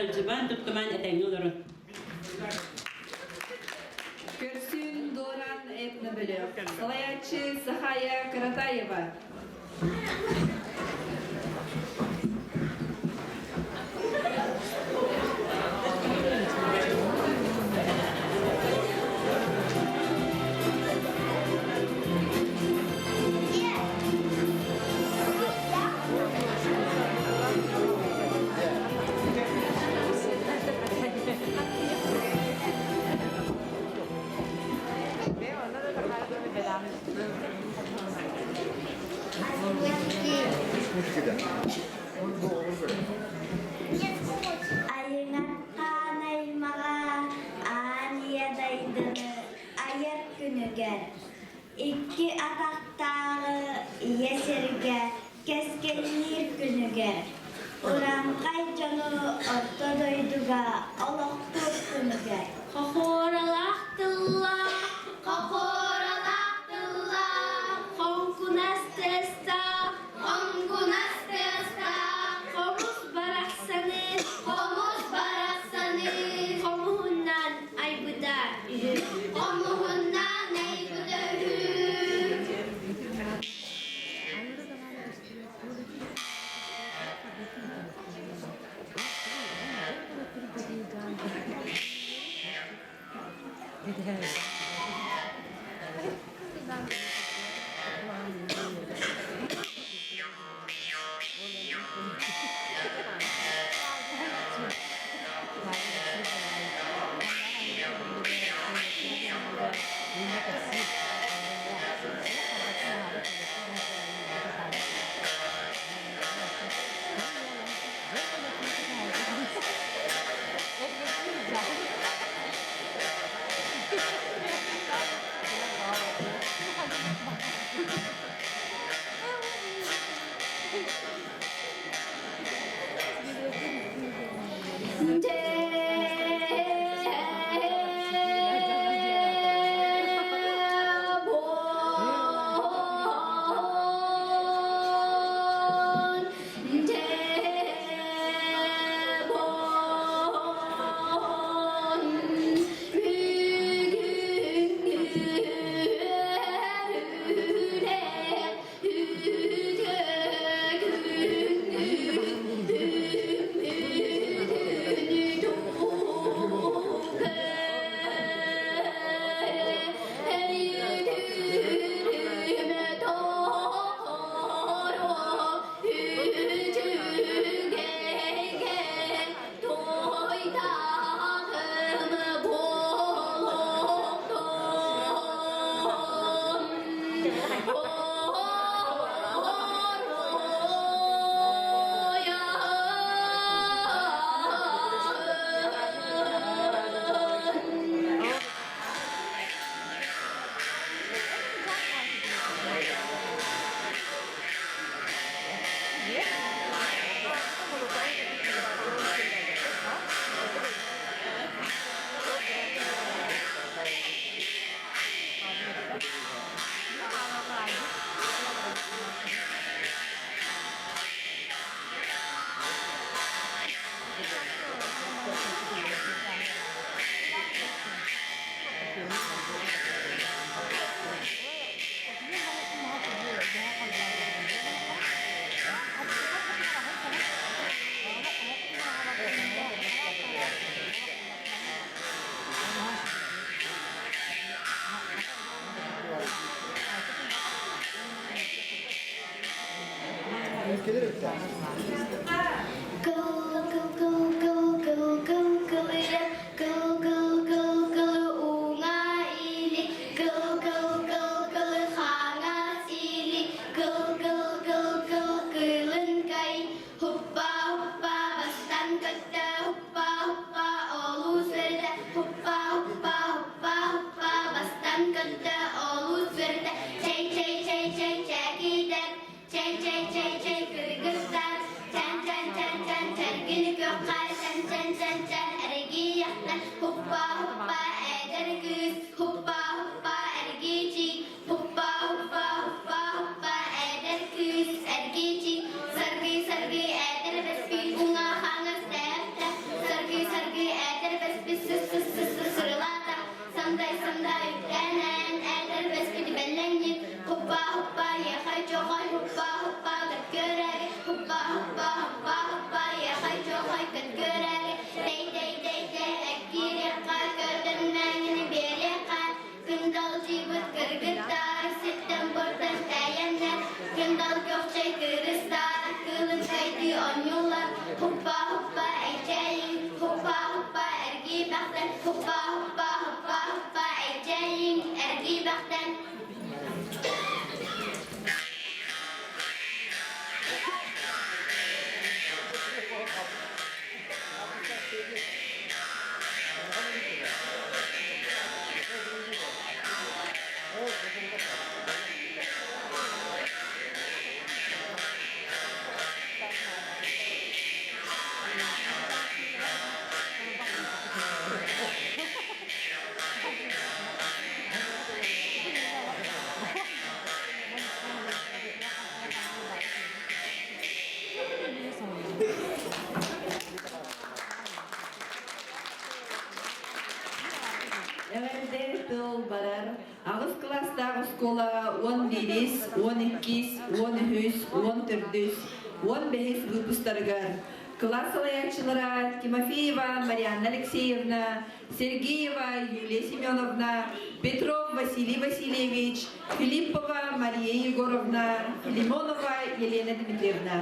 Аралдьыбаан, туттумаан этэҥҥэ олорун. Көрсүн Доран этно-бөлөх. Салайааччы Сахая Каратаева. Айыҥар хаан аймаҕа аан ийэ дайдыны айар күнүгэр икки атахтааҕы ийэ сиргэ кэскиллиир күнүгэр урааҥхай дьону орто дойдуга олохтуур күнүгэр Хохуоралаах тыллаах, хохуоралаах тыллаах, хоҥкунас тыастаах, хоҥкунас тыастаах, хомус барахсаны, хомус барахсаны, хомуһуннаан айбыта үһү, хомуһуннаан айбыта үһү. Кыл кыл кыл кыл кыл кыл кылыйа кыл кыл кыл кыл уҥа или кыл кыл кыл кыл хаҥас или кыл кыл кыл кыл кылынкай хуппа хуппа бастан көттө хуппа хуппа олус үөрдэ хуппа хуппа хуппа хуппа бастан көттө олус үөрдэ чэй чэй чэй чэй чэкийтэр Чэй, чэй, чэй, чэй, кыргызстар, чан, чан, чан, чан, чан. Үктэнэн үктэнэн, этэрбэспит бэллэҥньик, Хуппа-хуппа, ехай-чохой, хуппа-хуппа, көт-көрөөгэ, Хуппа-хуппа, хуппа-хуппа, ехай-чохой, көт-көрөөгэ, Тэй-тэй-тэй-тэй, эккириэххэ, көтөн мэҥини биэриэххэ, Кындалдьыйбыт кыргыттар сиртэн-буортан тэйэннэр, Кындал көхчөй кырыстар, кылыҥкайдыы оонньууллар, Хуппа-хуппа эйчэйиҥ, хуппа-хуппа эргийбэхтэн, Хуппа-хуппа, хуппа-хуппа эйчэйиҥ, эргийбэхтэн. Эҕэрдэ тыл барар. Аҕыс кылаастаах оскуола 11-ис, 12-ис, 13-үс, 14-үс, 15-ис выпустарыгар кылаас салайааччылара Тимофеева Марианна Алексеевна, Сергеева Юлия Семеновна, Петров Василий Васильевич, Филиппова Мария Егоровна, Филимонова Елена Дмитриевна.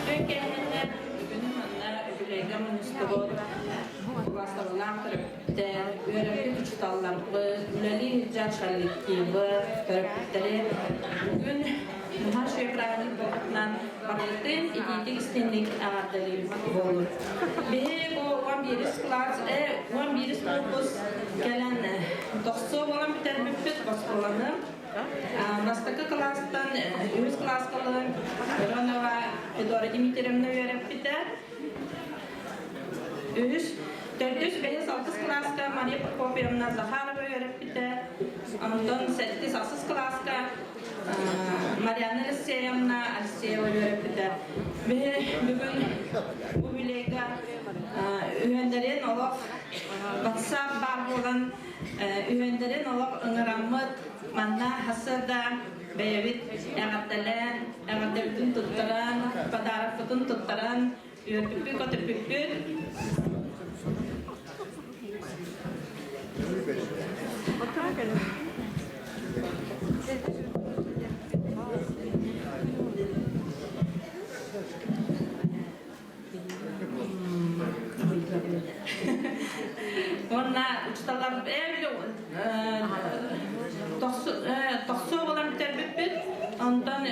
Бүтүн кэннинэн бүгүн манна үбүлүөйгэ мунньустубут убаастабыллаах төрөппүттэр, үөрэппит учууталларбыт, үлэлии сылдьар коллективы, төрөппүттэри бүгүн наһаа үчүгэй праздник буолбутунан барытын итиитик истиҥник эҕэрдэлиибит буоллун. Биһи бу 11 класс, 11 корпус кэлэн тохсуо буолан бүтэрбиппит оскуоланы. Бастакы кылаастан үһүс кылааска ылан Миронова Федора Дмитриевна үөрэппитэ. Үһүс, төрдүс, бэһис, алтыс кылааска Мария Прокопьевна Захарова үөрэппитэ. Онтон сэттис, ахсыс кылааска Марианна Алексеевна Алексеева үөрэппитэ. Биһи бүгүн бу юбилейга үһүөннэрин олох WhatsApp баар буолан үһүөннэрин олох ыҥыраммыт манна хасыада бэйэбит эҕэрдэлээн, эҕэрдэбитин туттаран, подарокпытын туттаран үөрбүппүт-көтүппүппүт. Уонна учууталлар тохсуо буолан бүтэрбиппит. Онтон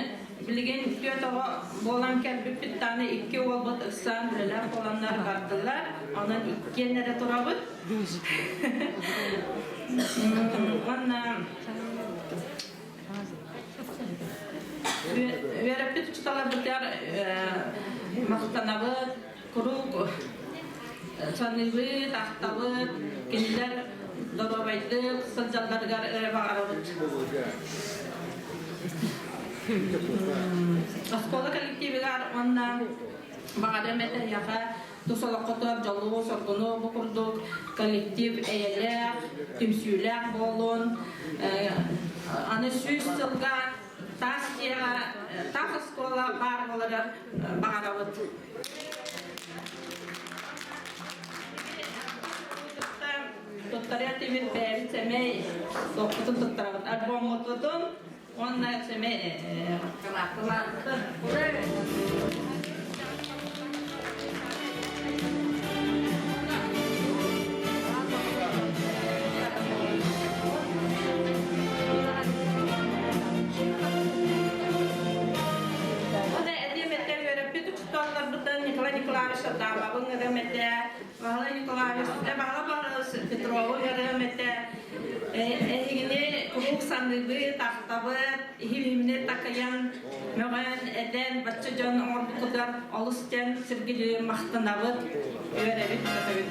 билигин түөрт оҕо буолан кэлбиппит даҕаны икки уолбут ыксаан үлэлээх буоланнар бардылар. Онон иккиэн эрэ турабыт. Уонна Үөрэппит учууталларбытыгар махтанабыт, куруук саныыбыт, ахтабыт, кинилэр доруобайдык сылдьалларыгар эрэ баҕарабыт. Оскуола коллективыгар уонна баҕарыам этэ эһиэхэ тус олоххутугар дьолу-соргуну бу курдук коллектив эйэлээх, түмсүүлээх буолун. Аны 100 сылга таас дьиэҕэ, таас оскуола баар буоларыгар баҕарабыт. Туттарыа этибит бэйэбит сэмэй суоппутун туттарабыт. Альбоммутун уонна сэмэй кылааттын. Уонна этиэм этэ үөрэппит учууталларбытын Николай Николаевич Адамовын ырыам этэ, Баһылай Николаевич, Баһыла Петрову ырыам этэ. Эһигини куруук саныыбыт, ахтабыт, иһи-иһимини такайан, мөҕөн, этэн, бачча дьон оҥорбуккутугар олус диэн сиргилии махтанабыт, үөрэбит, көтөбүт.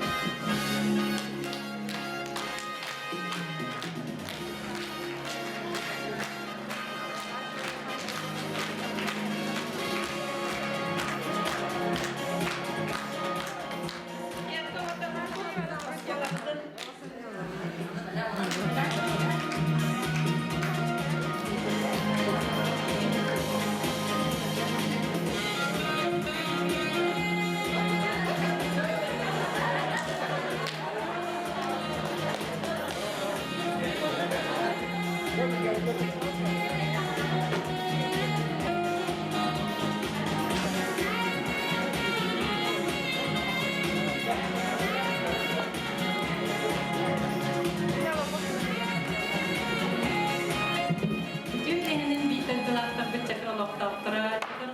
Үтүө киэһэнэн биитэр дылаахтарбыт чакыр олохтоохторо, чакыр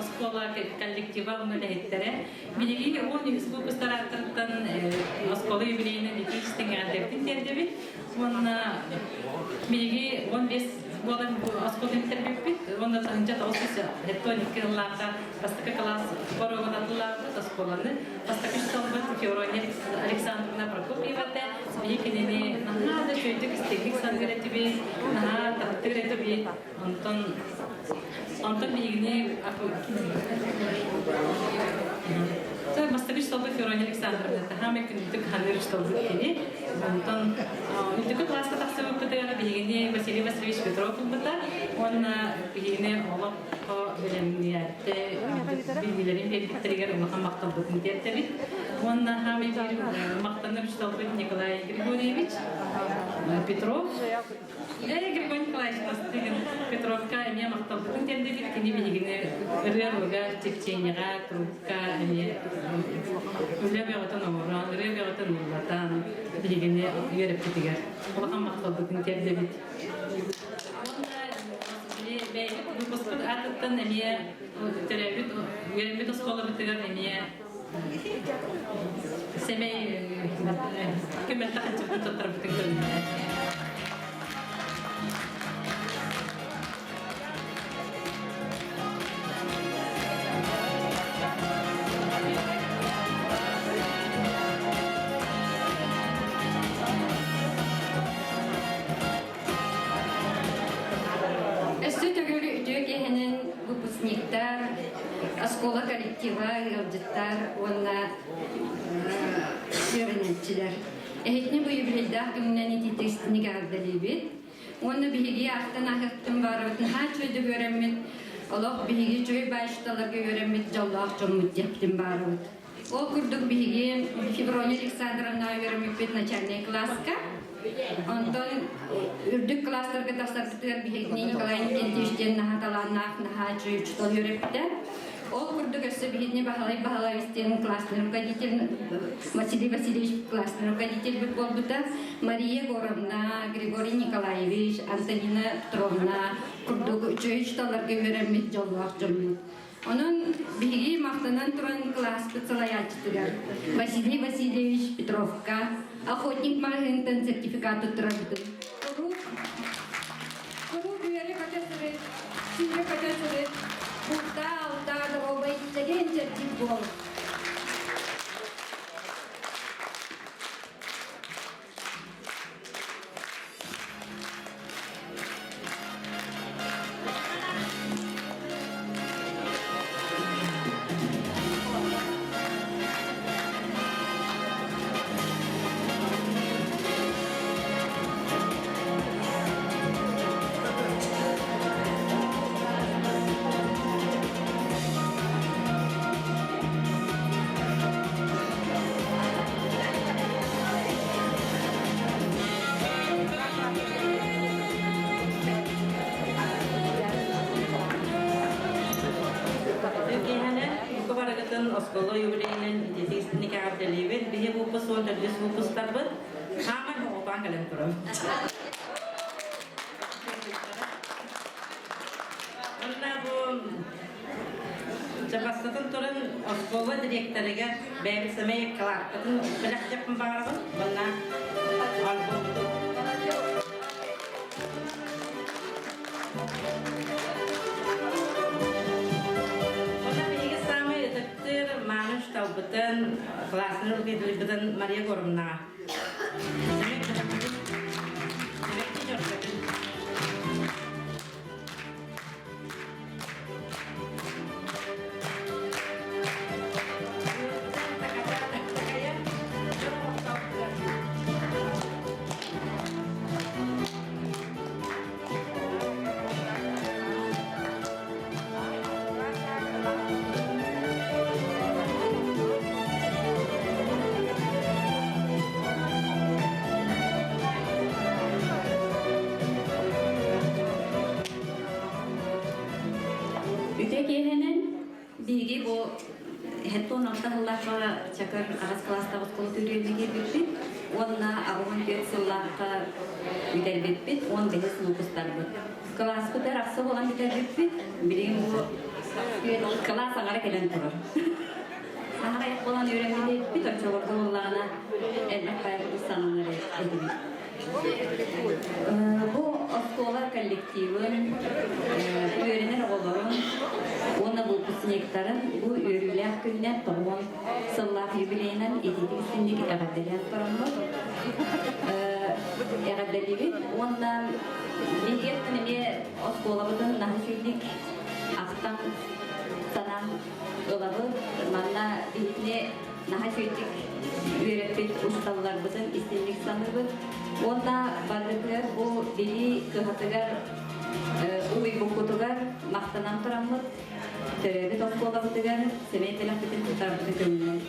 оскуола коллектива уонна үлэһиттэрэ Билигин 13 выпустар ааттарыттан оскуола юбилейынан итии истиҥ тиэрдэбит. Уонна биһиги 15 буолан оскуола бүтэрбиппит. Уонна 1972 сыллаахха бастакы класс боруогун атыллаабыт оскуоланы. Бастакы учууталбыт Феврония Александровна Прокопьева этэ. Биһиги кинини наһаа да үчүгэйдик истиҥник саныыр этибит, наһаа таптыыр этибит. Онтон онтон биһигини Бастакы учууталбыт Феврония Александровна таһаамай күндүтүк ханыыр учууталбыт кини. Онтон үрдүкү кылааска тахсыбыппытыгар биһигини Василий Васильевич Петров ылбыта уонна биһигини олоххо бэлэмниэттэ билиилэрин биэрбиттэригэр улахан махталбытын тиэрдэбит. Уонна хаамай биир махтанар учууталбыт Николай Григорьевич Петров. Григорий Николаевич Бастыгин Петровка эмиэ махталбытын тиэрдэбит. Кини биһигини ырыа-ылга, чэпчиэнньэҕэ, турукка эмиэ үлэ бөҕөтүн оҥорон, ырыа бөҕөтүн ыллатан биһигини үөрэппитигэр улахан махталбытын тиэрдэбит. Уонна бэйэбит выпускпут аатыттан эмиэ төрөөбүт үөрэммит оскуолабытыгар эмиэ сэмэй көмөлтө хаччыбытын туттарбытын көрүннэ. Өссө төгүл үтүө киэһэнэн выпускниктар, оскуола коллектива, ыалдьыттар уонна үөрэнээччилэр. Эһитини бу юбилейдаах күнүнэн итиитик эҕэрдэлиибит. Уонна биһиги аахтан ааһыахтын баарыбыт наһаа үчүгэйдик үөрэммит, олох биһиги үчүгэй баайшыталарга үөрэммит дьоллоох дьоммут диэхпитин баарыбыт. Ол курдук биһиги Феврония Александровна үөрэммиппит начальнай кылааска. Онтон үрдүк кылаастарга тахсарбытыгар биһигини Николай Никитич диэн наһаа талааннаах, наһаа үчүгэй учуутал үөрэппитэ. Ол курдук өссө биһигини Баһылай Баһылаевич диэн классный руководитель, Василий Васильевич классный руководитель буолбута. Мария Егоровна, Григорий Николаевич, Антонина Петровна курдук үчүгэй учууталларга үөрэммит дьоллоох дьоммут. Онон биһиги махтанан туран кылааспыт салайааччытыгар Василий Васильевич Петровка охотник маҕаһыынтан сертификат туттарабытын куруук куруук үөрэ-көтө сырыт, сүүрэ-көтө сырыт, бултаа-алтаа доруобай чэгиэн-чэбдик буол. Киэһэнэн бука барыгытын оскуола юбилейынан ититик эҕэрдэлиибит. Биһи выпуск уон төрдүс выпустарбыт. Хаамай оҕотоон кэлэн турабыт. Онна бу Бастатан туран, оскуола дириэктэригэр бэйэбит сэмэй кылааппытын бэлэхтиэхпин баҕарабын. Уонна альбоммутун. Учителбитин, классный руководителбитин Мария Горовнаҕа. Үтө киэһэнэн биһиги бу хеттон алта сыллаахха Чакыр аҕыс кылаастаах оскуола төрүөмэ киирбиппит уонна 84 сыллаахха бүтэрбиппит, 15 выпустарбыт. Кылааспытыгар ахса буолан бүтэрбиппит, билигин бу кылаас аҥара кэлэн турар. Аһара буолан үөрэммит оччолорго буоллаҕына элбэх сананар этибит. Бу оскуола коллективын, үөрэнэр оҕолорун уонна выпускниктарын бу үөрүүлээх күннэр тоҕуон сыллаах юбилейынан ититик истинник эҕэрдэлээн тураммыт эҕэрдэлиибит уонна биһиэттэн эмиэ оскуолабытын наһаа үчүгдүк ахтан санаан ылабыт. Манна биһигини наһаа үчүгдүк үөрэппит учууталларбытын истинник саныыбыт уонна барытыгар бу билии кыһатыгар уйбуккутугар махтанан тураммыт төрөөбүт оскуолабытыгар сэмэй бэлэхпитин тутарбыты көҥүллэн.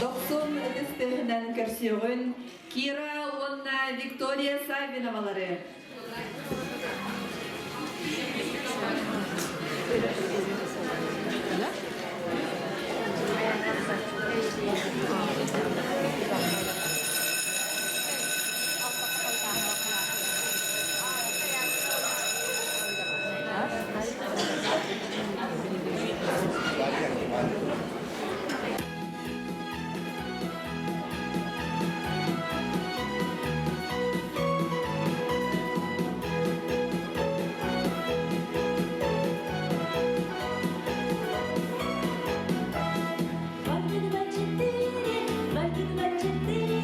Дохсун ытыс тыаһынан көрсүөҕүн Кира уонна Виктория Саввиновалары. Дважды два четыре, дважды два четыре.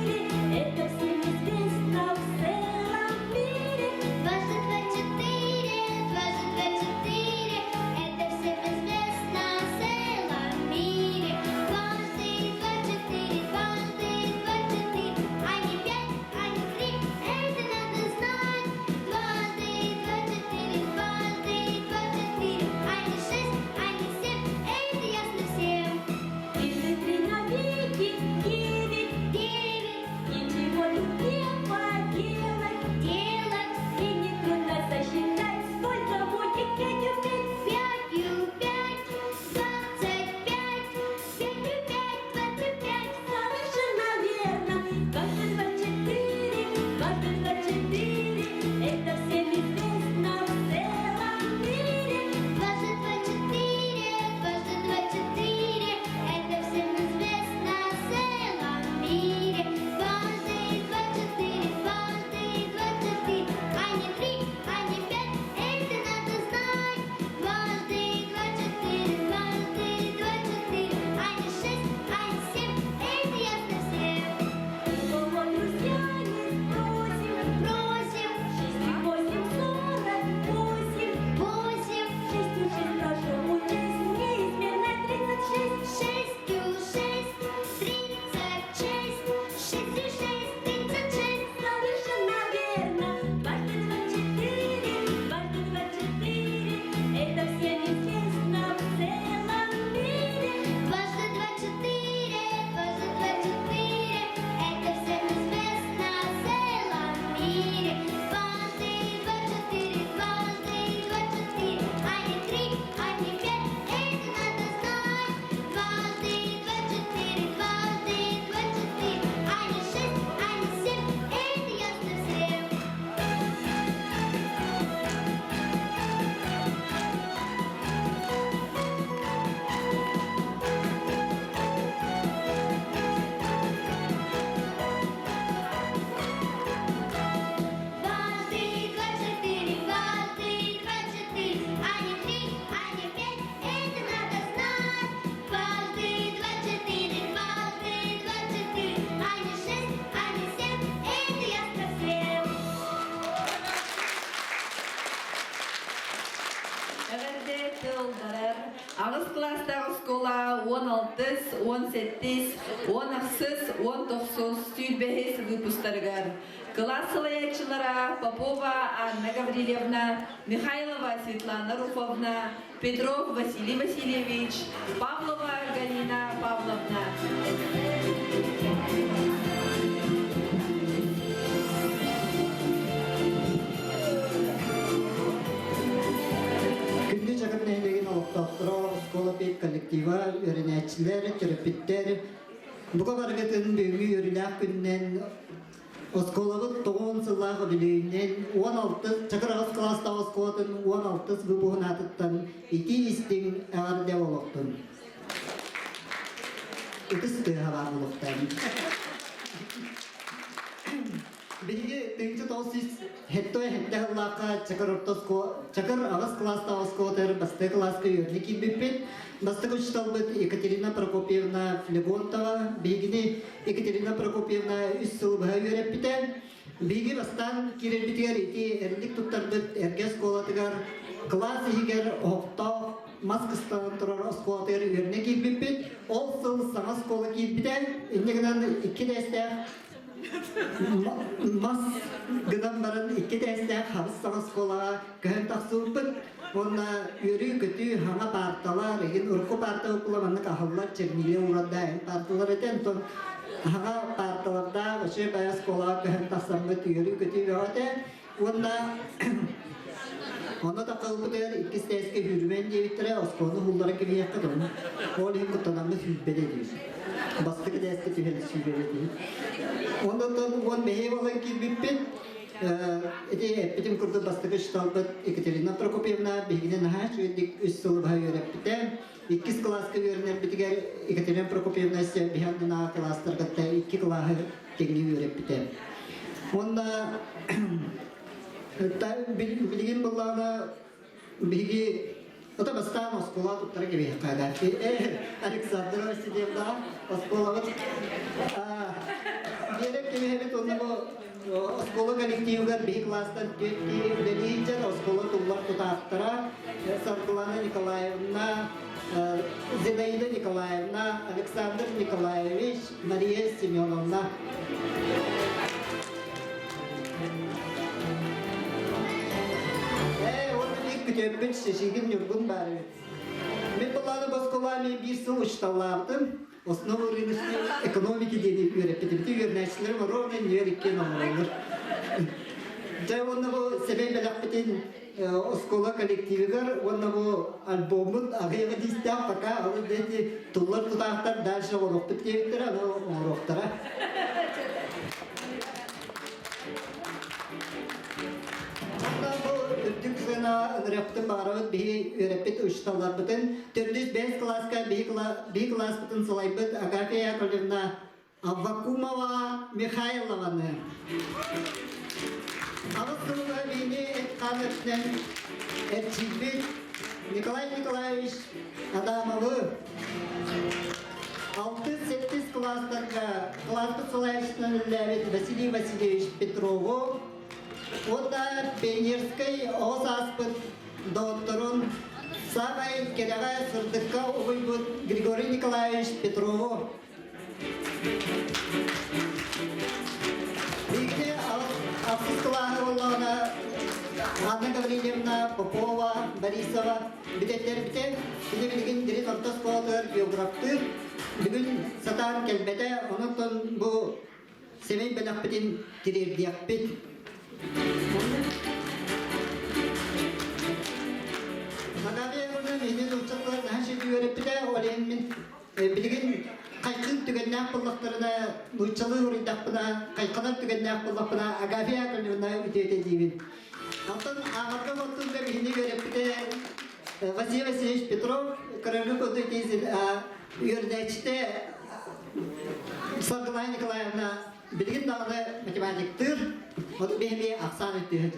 17, 18, 19, 25 выпустарыгар. Кылаас салайааччылара Попова Анна Гаврильевна, Михайлова Светлана Руфовна, Петров Василий Васильевич, Павлова Галина Павловна. Күндү Чакыр нэһилиэгин олохтоохторо, оскуола коллектива, үөрэнээччилэр, төрөппүттэр бука барыгытын бүгүҥҥү үөрүүлээх күнүнэн Оскуолабыт тоҕуон сыллаах үбүлүөйүнэн 16 Чакыр аҕыс кылаастаах оскуолатын 16 выпуһун аатыттан итии-истиҥ эҕэрдэ олохтун. Ытыс тыаһа баар буолуохтаах. Биһиги 1997 сыллаахха Чакыр орто Чакыр аҕыс кылаастаах оскуолатыгар бастакы кылааска үөрэнэ киирбиппит. Бастакы учууталбыт Екатерина Прокопьевна Флегонтова биһигини Екатерина Прокопьевна үс сыл быһа үөрэппитэ. Биһиги бастаан киирэрбитигэр ити эрэлик туттарбыт эргэ оскуолатыгар кылаас иһигэр оһохтоох мас кыстанан турар оскуолатыгар үөрэнэ киирбиппит. Ол сыл саҥа оскуола киирбитэ. Инньэ гынан икки этээстээх мас гынан баран икки этээстээх хабыс саҥа оскуолаҕа көһөн тахсыбыппыт. Уонна үөрүү-көтүү хаҥа паарталар, игин урукку паарта укула маннык аһыллар черниле уурарда паарталар этэ. Онтон хаҥа паарталардаах үчүгэй баайа оскуолаҕа көһөн тахсаммыт үөрүү-көтүү бөҕө этэ. Уонна онно таххалбытыгар иккис тээскэ сүүрүмэн диэбиттэрэ, оскуоланы уһуллара кэбиһиэххэ дылы. Ол иһин куттанаммыт сүүрбэтэ диир. Бастакы тээскэ түһэн сүүрэрэ диир. Онтон уон бэһиэ буолан киирбиппит. Ити эппитим курдук бастакы учууталбыт Екатерина Прокопьевна биһигини наһаа үчүгэйдик үс сыл быһа үөрэппитэ. Иккис кылааска үөрэнэрбитигэр Екатерина Прокопьевна биһи аннынааҕы кылаастаргытта икки кылааһы тэҥҥэ үөрэппитэ. Уонна билигин былаана биһиги Ото бастаан оскуола туттара кэбиһиэххэ Александра Васильевна оскуолабыт биэрэр кэбиһэбит уонна бу оскуола коллективыгар биһи кылаастан түөрт киһи үлэлии сылдьар оскуола туллар тутаахтара Саргылана Николаевна, Зинаида Николаевна, Александр Николаевич, Мария Семеновна. Ээ, уонна биир күтүөппүт Шишигин Ньургун баар эбит. Мин былааны Боскулаами биир сыл учууталлаабытым. Основы рыночной экономики диэни үөрэппитим. Ити үөрэнээччилэрим ровно ньүөр иккиэн оҥороллор. Дьэ, уонна бу сэмэй бэлэхпитин оскуола коллективигар уонна бу альбоммут аҕыйах этиистээх пока ол диэки туллар тутаахтар дальше оҥоруохпут диэбиттэрэ, аны оҥоруохтара. Онтон бу үрдүк сыана ынырыахпытын баҕарабыт биһи үөрэппит учууталларбытын төрдүс бэһис кылааска биһи кылааспытын салайбыт Агафья Яковлевна Аввакумова Михайлованы. Аҕыс сылга биһини эт-хаан өттүнэн эрчийбит Николай Николаевич Адамовы Алтыс-сэттис кылаастарга кылааспыт салайааччытынан үлэлээбит Василий Васильевич Петрову уонна пионерскай оҕо сааспыт доҕотторун саамай кэрэҕэ сырдыкка угуйбут Григорий Николаевич Петрову Биһиги ахсыс кылааһы буоллаҕына Анна Гаврильевна Попова, Борисова бүтэрбитэ. Кини билигин Дириҥ орто оскуолатыгар географтыыр. Бүгүн сатаан кэлбэтэ, онон бу сэмэй бэлэхпитин тириэрдиэхпит. Наталья Ивановна миһини нууччалар наһаа үчүгэй үөрэппитэ, ол иһин мин Билигин хайхыыр түгэннээх буоллахтарына, нууччалыы уруйдахпына, хайханар түгэннээх буоллахпына, Агафья Яковлевна үтүөтэ диибин. Онтон ааҕарга оттуурга биһини үөрэппитэ Василий Васильевич Петров, Королюк үөрэнээччитэ Саргылана Николаевна билигин даҕаны математиктыыр, вот биһиги ахсаан өттүһэ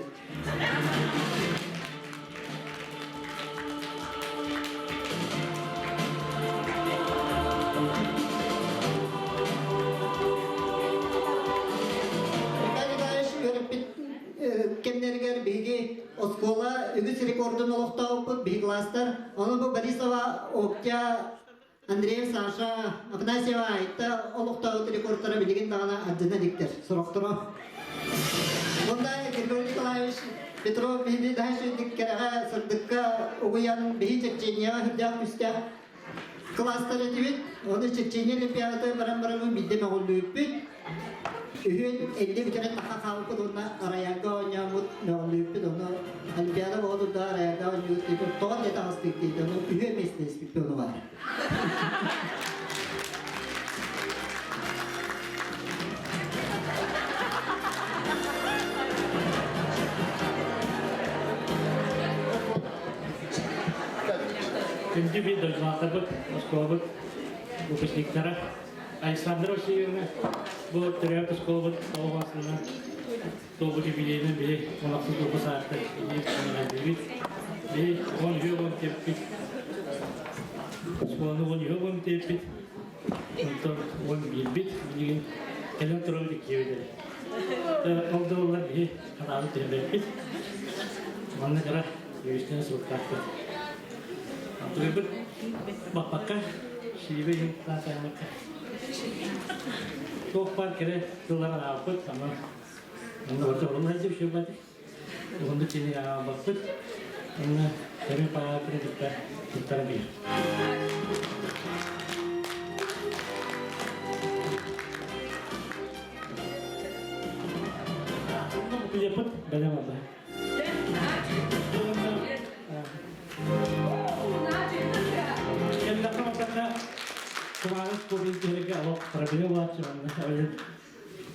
кэмнэригэр биһиги оскуола үгүс рекордун олохтообуппут биһи класстар. Ону бу Борисова Октя Андреев Саша Афанасьева Айта олохтоох рекордтара билигин даҕаны ардына иликтэр сорохторо. Онда Григорий Николаевич Петров биһиги даһа кэрэҕэ сырдыкка угуйан биһи Чеченияҕа үрдээх күстээх Кылаастар этибит, ону Чечения Олимпиадата баран бараммын биирдэ мөҕүллүбүппүт. Үһүөн элли бүтэрэн таха хаалбыт уонна Араярга оонньооммут мөҕүллүбүппүт, ону Олимпиада боҕотурда Араярга оонньуут диэки тоҕо диэ таҕыстык диэки, ону үһүөн миэстэлэспиппит ону баар. Күндү биир дойдулаахтарбыт, оскуолабыт выпускниктара Александра Васильевна бу төрөөбүт оскуолабыт тоҕо сылынан туолбут юбилейынан биһи олохсут выпуск ааттар эҕэрдэлиибит. Биһи 13 уон тиэппит оскуоланы 13 уон тиэппит онтон 11-бит билигин кэлэн турабыт иккиэбит эрэ. Ол да буоллар биһи ханаабыт түһэрбэппит. Манна кыра үөрүстэн суруктаахпыт. Антыгырбыт баппакка, сиибэ иһин таасааммакка. Туох баар кэрэ тыллар анаабыппыт, ама онно барыта орун сылдьып үчүгэй Уһуннук кини аабаппыт. Онно кэрэ паапыры кытта туттара биир. Букуйаппыт бэлэм алла. Кэллэххэ мантакка кумааҕы куобин түһэргэ олох проблема буолааччы манна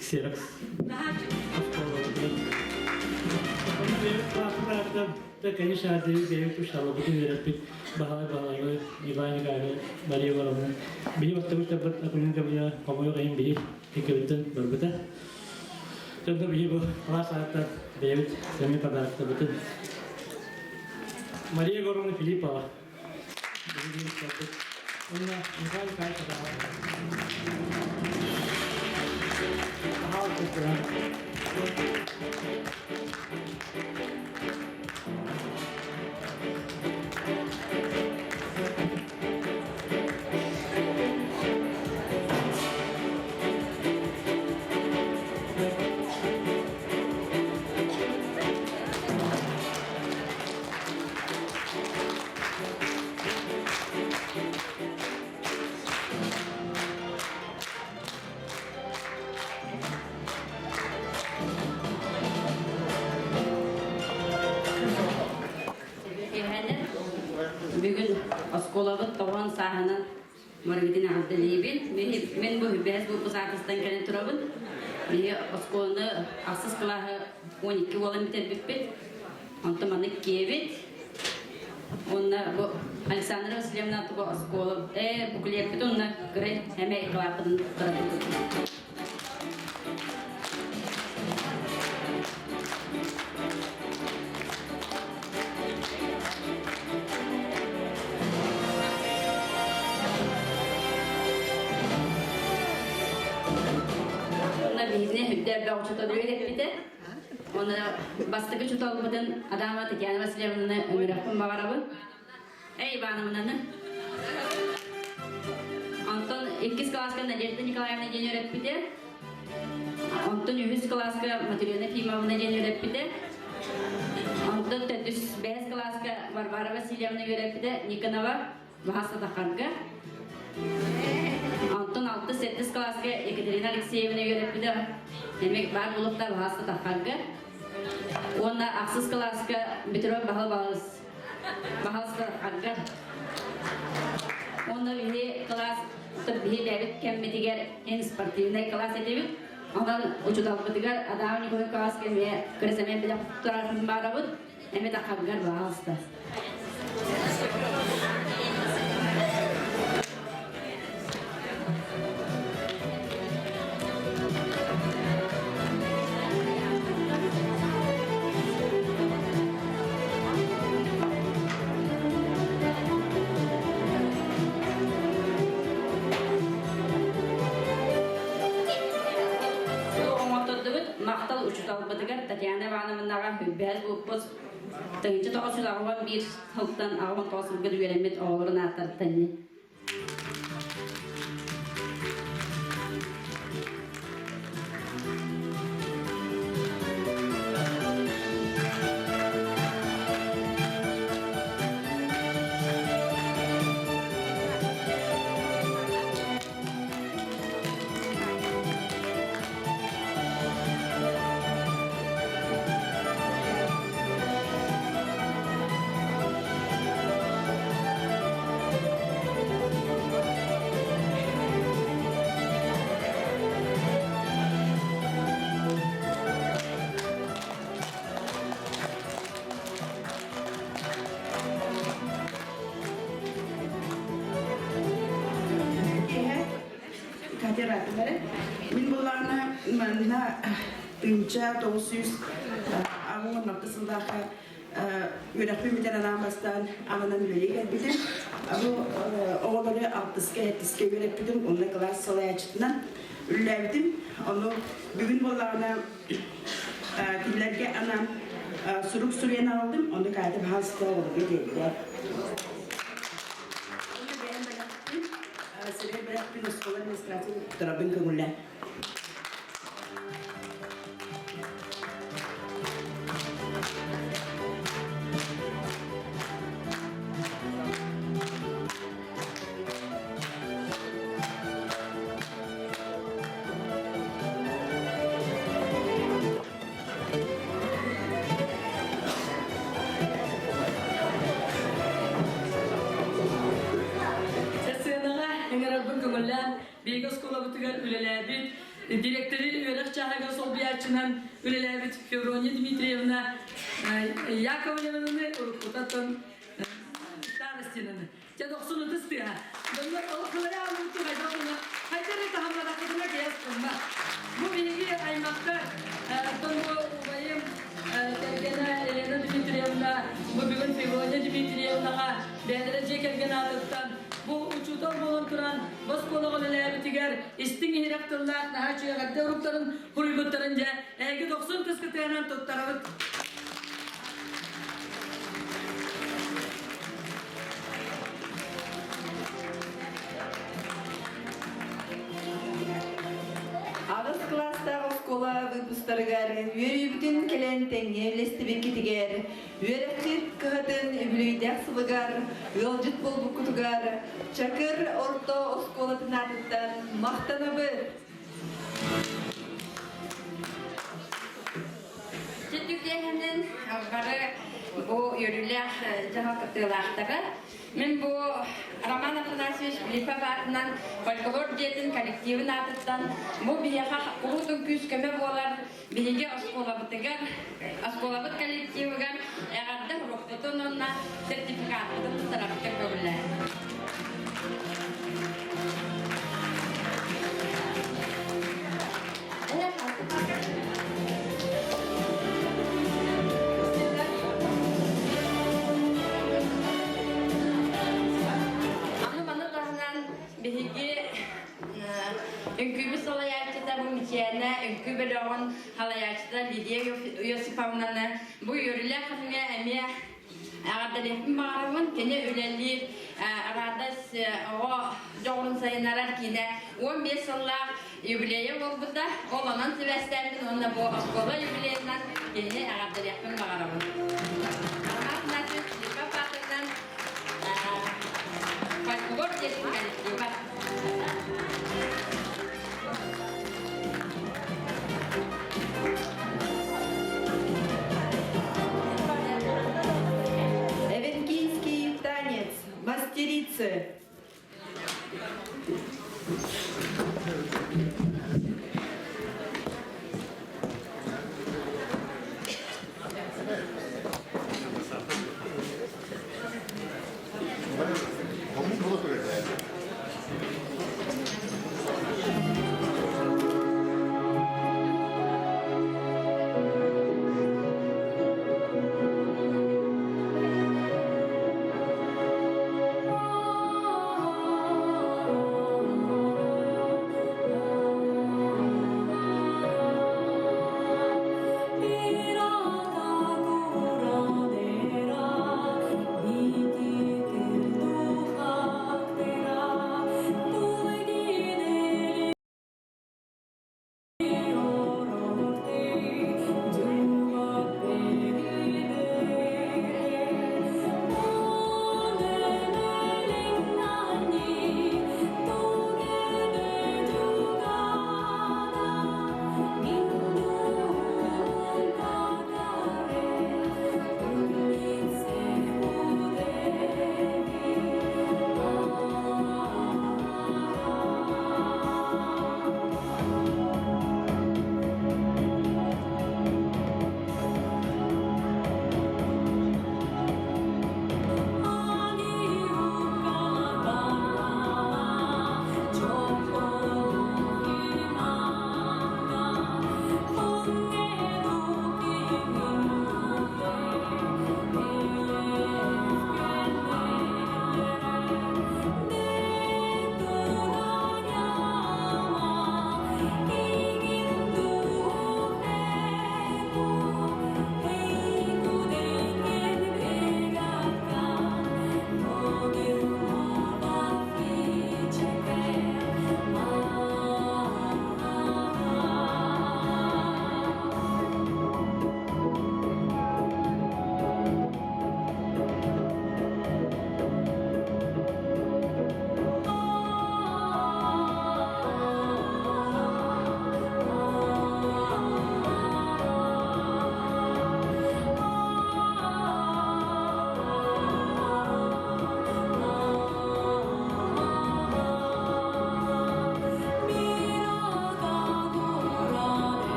ксерокс Да, конечно, Андрей бэйэбит учууталларбытын үөрэппит Баһылай Баһылайы, Иван Николаевич, Мария Ивановна. Били бастакы табыт Акулина Гавриловна хомойуох иһин биһи иккибиттэн барбыта. Дьонно биһи бу класс ааттан бэйэбит сэмэй подароктарбытын Мария Егоровна Филиппова. Уонна Михаил Николаевич Бүгүн оскуолабыт тоҕон сааһынан Маргитин эҕэрдэлиибин. Мин бу бэһис выпуск кэлэн турабын. Биһи оскуоланы ахсыс кылааһы 12 уолан бүтэрбиппит. Онтон маннык киэбит. Уонна бу Александра Васильевна тугу оскуола буклеппит уонна кыра эмэ кылааппытын туттарабыт. Уонна биһигини үрдэ элбэх учуутал үөрэппитэ. Уонна бастакы учууталбытын Адама Татьяна Васильевнаны өмүрөхпүн баҕарабын. Эй, Ивановнаны. Онтон иккис кылааска Надежда Николаевна диэн үөрэппитэ. Онтон үһүс кылааска Матрена Ефимовна диэн үөрэппитэ. Онтон төрдүс бэһис кылааска Варвара Васильевна үөрэппитэ Никонова Баһа Сатахарга. Онтон алтыс сэттис кылааска Екатерина Алексеевна үөрэппитэ эмиэ баар буолуохтаах Баһа Сатахарга. Уонна ахсыс кылааска Петров Баһыл Балыс Баһыл Сатахарга. Уонна биһи кылаас биһи бэйэбит кэммитигэр эн спортивнай кылаас этибит. Онон учууталбытыгар Адам Николаевич кылааска эмиэ кырасэмиэн билэх турар баарабыт. Эмиэ тахаргар баҕалыста. Оҥоттордубут махтал учууталбытыгар Татьяна Ивановнаҕа бэһис выпуск 1981 сылтан 89 сылга үөрэммит оҕолорун ааттарыттан. ыраатылары. Мин буллаҕына манна 1986 сыллаахха үөрэхпин бүтэн анаан бастаан аҕынан үлэлии кэлбитим. Бу оҕолору алтыска, сэттискэ үөрэппитим, онно кылаас салайааччытынан үлэлээбитим. Ону бүгүн буоллаҕына кинилэргэ анаан сурук суруйан аҕалдым, ону Катя баһаалыста оҕолорго тиэрдэ. Уонна бэйэм бэлэхпин, сирэй бэлэхпин оскуола администрациятын туттарабын көҥүллээн. Сценаҕа ыҥырарбын көҥүллээн, биһиги оскуолабытыгар үлэлээбит, директоры үөрэх чааһыгар солбуйааччынан үлэлээбит Феврония Дмитриевна Яковлевнаны уруккутаттан Старостинаны Дьэ дохсун ытыс тыаһа. Дьоннор ол кылайа аллыбыттыы хайдах гына хайдах эрэ таһымнатахпытына кэйэс гыммат. Бу биһиги аймахтар, оттон бу убайым кэргэнэ Елена Дмитриевна, бу бүгүн Феврония Дмитриевнаҕа бэйэлэрэ дьиэ кэргэн аатыттан бу учуутал буолан туран бу оскуолаҕа үлэлээбитигэр истиҥ иһирэх тыллаах наһаа үчүгэй эҕэрдэ уруктарын хуруйбуттарын дьэ эһиги дохсун тыскытыанан туттарабыт. Аҕыс кылаастаах оскуола выпустарыгар үөрүүбүтүн кэлэн тэҥҥэ үллэстибиккитигэр, үөрэххит кыһатын үбүлүөйдээх сылыгар ыалдьыт буолбуккутугар Чакыр орто оскуолатын аатыттан махтанабыт! Түтүкэһинин бары бу үөрүүлээх дьаһал кыттыылаахтара. Мин бу Роман Афанасьевич Филиппов аатынан фольклор дьиэтин коллективын аатыттан бу биһиэхэ куруутун күүс-көмө буолар биһиги оскуолабытыгар, оскуолабыт коллективыгар эҕэрдэ уруокпутун уонна сертификаппытын туттарарга көҥүллээн. Аны маны таһынан биһиги үҥкүүбүт салайааччыта бу Мичээнэ үҥкүү бөлөҕүн салайааччыта Лидия Иосифовнаны бу үөрүүлээх күҥҥэ эмиэ Эҕэрдэлиэхпин баҕарабын. Кини үлэлиир Радость оҕо дьоҕурун сайыннарар киинэ 15 сыллаах юбилейа буолбута. Ол онон сибээстээммин уонна бу оскуола юбилейынан кинини эҕэрдэлиэхпин баҕарабын. Роман Афанасьевич Филиппов аатынан фольклор диэтин коллектива. Эвенкийский танец. Мастерицы.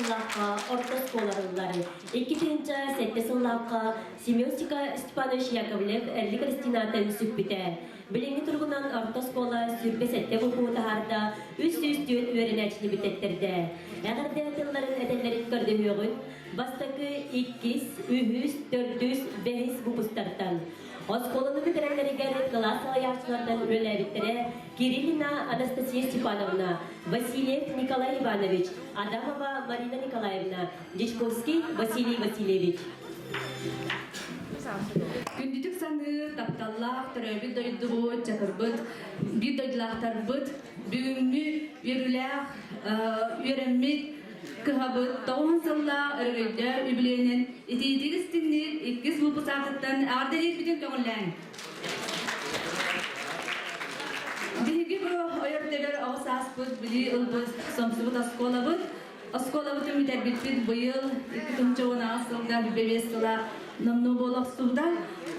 сыллаахха орто оскуола арыллар. 2007 сыллаахха Семен Степанович Яковлев Эрли Кристинатын сүкпүтэ. Билиҥҥи туругунан орто оскуола 27 выпуһу таһаарда, 304 үөрэнээччини бүтэртэрдэ. Эҕэрдэ тылларын этэллэрин көрдөһүөҕүн бастакы, иккис, үһүс, төрдүс, бэһис выпустартан. Оскуоланы бүтэрэллэригэр кылаас салайааччылартан үлэлээбиттэрэ Кириллина Анастасия Степановна, Васильев Николай Иванович, Адамова Марина Николаевна, Дьячковский Василий Васильевич. Күндүтүк саныыр, тапталлаах төрөөбүт дойдубут, чакырбыт, биир дойдулаахтарбыт бүгүҥҥү үөрүүлээх үөрэммит кыһабыт тоҕуһун сыллаах өрөгөйдөөх үбүлүөйүнэн итиитик истиҥник иккис выпуск аатыттан эҕэрдэлиирбитин көҥүллээҥ. Биһиги бу ойор тэбэр оҕо сааспыт, билии ылбыт, сомсубут оскуолабыт Оскуолабытын бүтэрбиппит быйыл 2018 сылга бэбиэс сыла номнуо буола охсубута.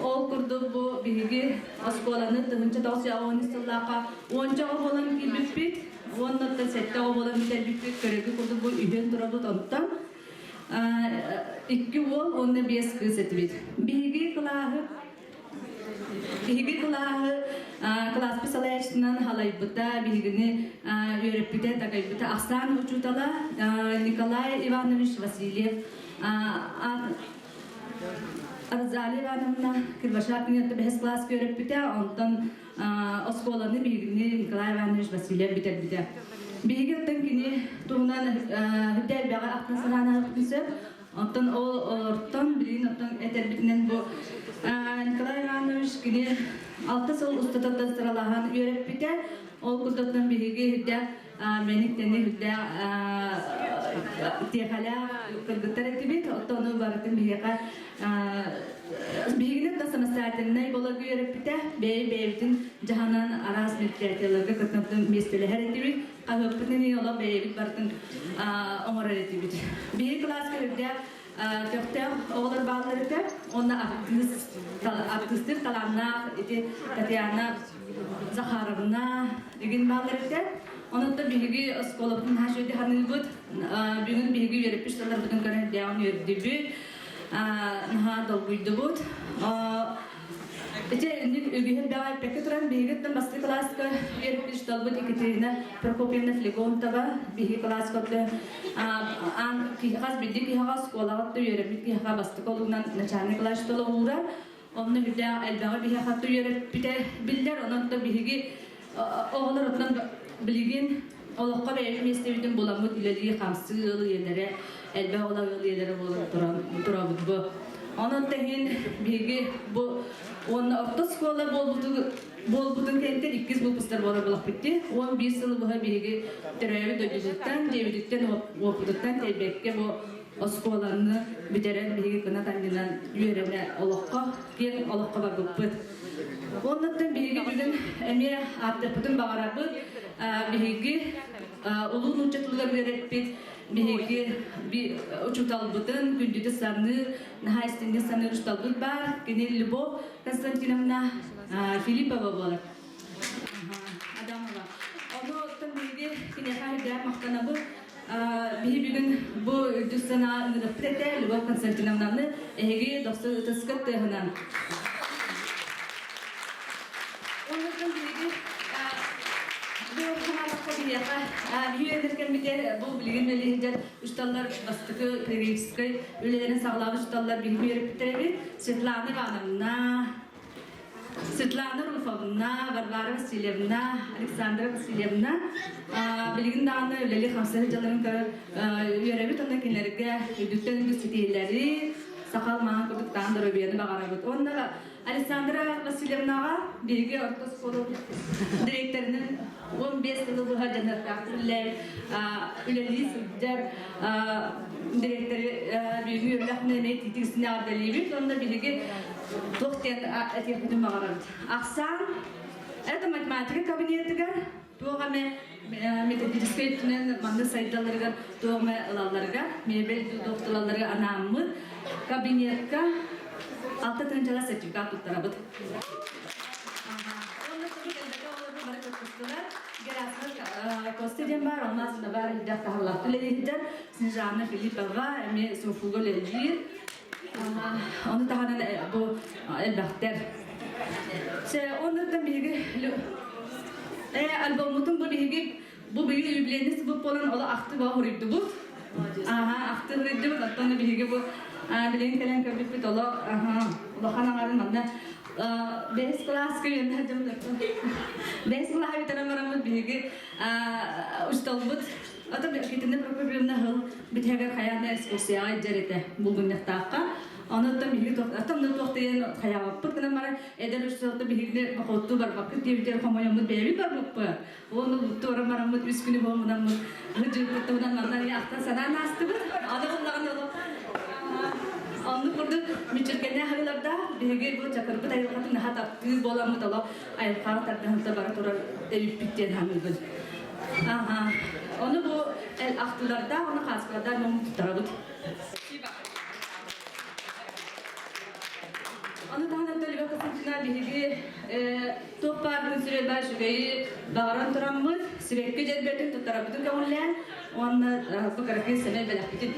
Ол курдук бу биһиги оскуоланы 1913 сыллаахха уонча оҕо буолан киирбиппит, уонна сэттэ оҕо буолан бүтэрбиппит. Көрөргө курдук бу үһүөн турабыт онтон икки уол уонна биэс кыыс этибит. Биһиги кылааһы Биһиги кылааһы кылааспыт салайааччытынан халайбыта, биһигини үөрэппитэ, такайбыта ахсаан учуутала Николай Иванович Васильев Розалия Ивановна Кирбашапина бэһис кылааска үөрэппитэ, онтон оскуоланы биһигини Николай Иванович Васильев бүтэрбитэ. Биһиги оттон кини туһунан үрдэ элбэҕи ахтан санаан сөп. Оттон ол олортон билигин оттон этэрбитинэн бу Николай Иванович кини алта сыл устатыттан сыралаһан үөрэппитэ. Ол курдуктан биһиги үрдээх мэник-тэни үрдээх тиэхэлээх кыргыттар этибит. Оттон ону барытын биһиэхэ биһигини да самостоятельнай боларга үөрэппитэ. Бэйэ-бэйэбитин дьаһанан араас мероприятияларга кыттан миэстэлэһэр этибит. Хаһыаппытын иһин олох бэйэбит барытын оҥорор этибит. Биһиги кылааска үрдээх көхтөөх оҕолор бааллар этэ. Уонна артыыстыыр талааннаах ити Татьяна Захаровна игин бааллар этэ. Онон биһиги оскуолабытын наһаа үчүгэйдик саныыбыт. Бүгүн биһиги үөрэппит сылларбытын көрөн үрдээҕин үөрдүбүт, наһаа долгуйдубут. Ити инник үгүһү элбэҕи эппэккэ туран, биһигиттэн бастакы кылааска үөрэппит учууталбыт Екатерина Прокопьевна Флегонтова биһиги кылааска аан хас биирдии киһиэхэ оскуолаҕа үөрэммит киһиэхэ бастакы олугунан начальник кылаас учуутала уурар. Онно үрдээх элбэҕи биһиэхэ үөрэппитэ биллэр. Онон то биһиги оҕолор оттон билигин олоххо бэйэбит миэстэбитин буламмыт үлэлии хамсыы ыал ийэлэрэ элбэх оҕолор ыал ийэлэрэ буолан турабыт бу. Онон тэҥин биһиги бу уонна орто оскуола буолбутун кэнниттэн иккис выпустар буолар буолахпыт дии. 11 сылы быһа биһиги төрөөбүт дойдубутуттан, дьиэбититтэн, уоппутуттан тэйбэккэ бу оскуоланы бүтэрэн биһиги кынат анньынан үөрэнэ олоххо, киэҥ олоххо барбыппыт. Оннуттан биһиги бүгүн эмиэ ааттыахпытын баҕарабыт. Биһиги улуу нуучча тылыгар үөрэппит биһиги учууталбытын күндүтү саныыр, наһаа истиҥник саныыр учууталбыт баар. Кини Любовь Константиновна Филиппова буолар. Адамова. Ону оттон биһиги киниэхэ үрдээх махтанабыт. Биһи бүгүн бу үрдүк санаа ыҥырыппыт этэ Любовь Константиновнаны эһиги дохсун ытыскыт тыаһынан. Оннуттан биһиги бу санаатахха биһиэхэ биһи үөрэнэр кэммитигэр бу билигин үлэлии сылдьар учууталлар бастакы педагогическай үлэлэрин саҕалаабыт учууталлар биһиги үөрэппиттэр эбит. Светлана Ивановна, Светлана Руфовна, Варвара Васильевна, Александра Васильевна билигин даҕаны үлэлии-хамсыы сылдьалларын көрөр үөрэбит уонна кинилэргэ үрдүктэн үрдүк ситиһиилэри, сахал маҥан курдуктаан доруобуйаны баҕарабыт. Уонна Александра Васильевнаҕа биһиги орто оскуола дириэктэринэн 15 сылы быһа дьаныардаахтык үлэлээбит үлэлии сылдьар дириэктэри бүгүҥҥү үөрүүлээх эмиэ итиитик эҕэрдэлиибит уонна биһиги туох диэн этиэхпитин баҕарабыт. Ахсаан это математика кабинетыгар туох эмэ методическай өттүнэн маннык сайдалларыгар туох эмэ ылалларыгар мебель туох ылалларыгар анааммыт кабинетка алта тыһыынчалаах сертификат туттарабыт. бу кэлбэтэ олорбу бары кыттыстылар. Герасимов Костя диэн баар, Алмаз бар илдэх таһаллаах үлэлиһиттэр Снежана Филиппова эмиэ СУФУга үлэлиир. Ону таһынан бу элбэхтэр. Се оннуттан биһиги альбоммутун бу биһиги бу биһиги юбилейный сыбыт буолан оло ахты баа хуруйдубут. Аха, ахты хуруйдубут. Оттон биһиги бу билигин кэлэн көрбүппүт оло улахан аҥарын манна бэһис кылааска үөрэнэ дьоммут бэһис кылааһы бүтэрэн бараммыт биһиги учууталбыт ото Китинэ Прокопьевна хыл бүтэһигэр хайаан да экскурсияҕа илдьэр этэ булгунньахтаахха. Онуттан биһиги оттон да туох диэн хайаабаппыт гынан баран эдэр учууталта биһигини походтуу барбаккыт диэбитигэр хомойоммут бэйэбит барбыппыт. Уонна туора бараммыт үс күнү буомунаммыт ыһыдьыыппыт туһунан манна ахтан санаан аастыбыт. Аны буллаҕына оннук курдук мүччүргэннээх арыылардаах биһиги бу чакырбыт айылҕатын наһаа таптыыр буоламмыт олох айылҕаҕа тардыһынта бара турар эбиппит диэн саныыбын. Аха. Ону бу ахтыылардаах, ону хааскалардаах мун туттарабыт. Аны таһынан Төлүбэ Косынтина биһиги туох баар күн сирэ баар үчүгэйи баҕаран тураммыт, сибэкки дьэрбэтин туттарарбытын көҥүллээн уонна бу кыракый сэмэй бэлэхпитин.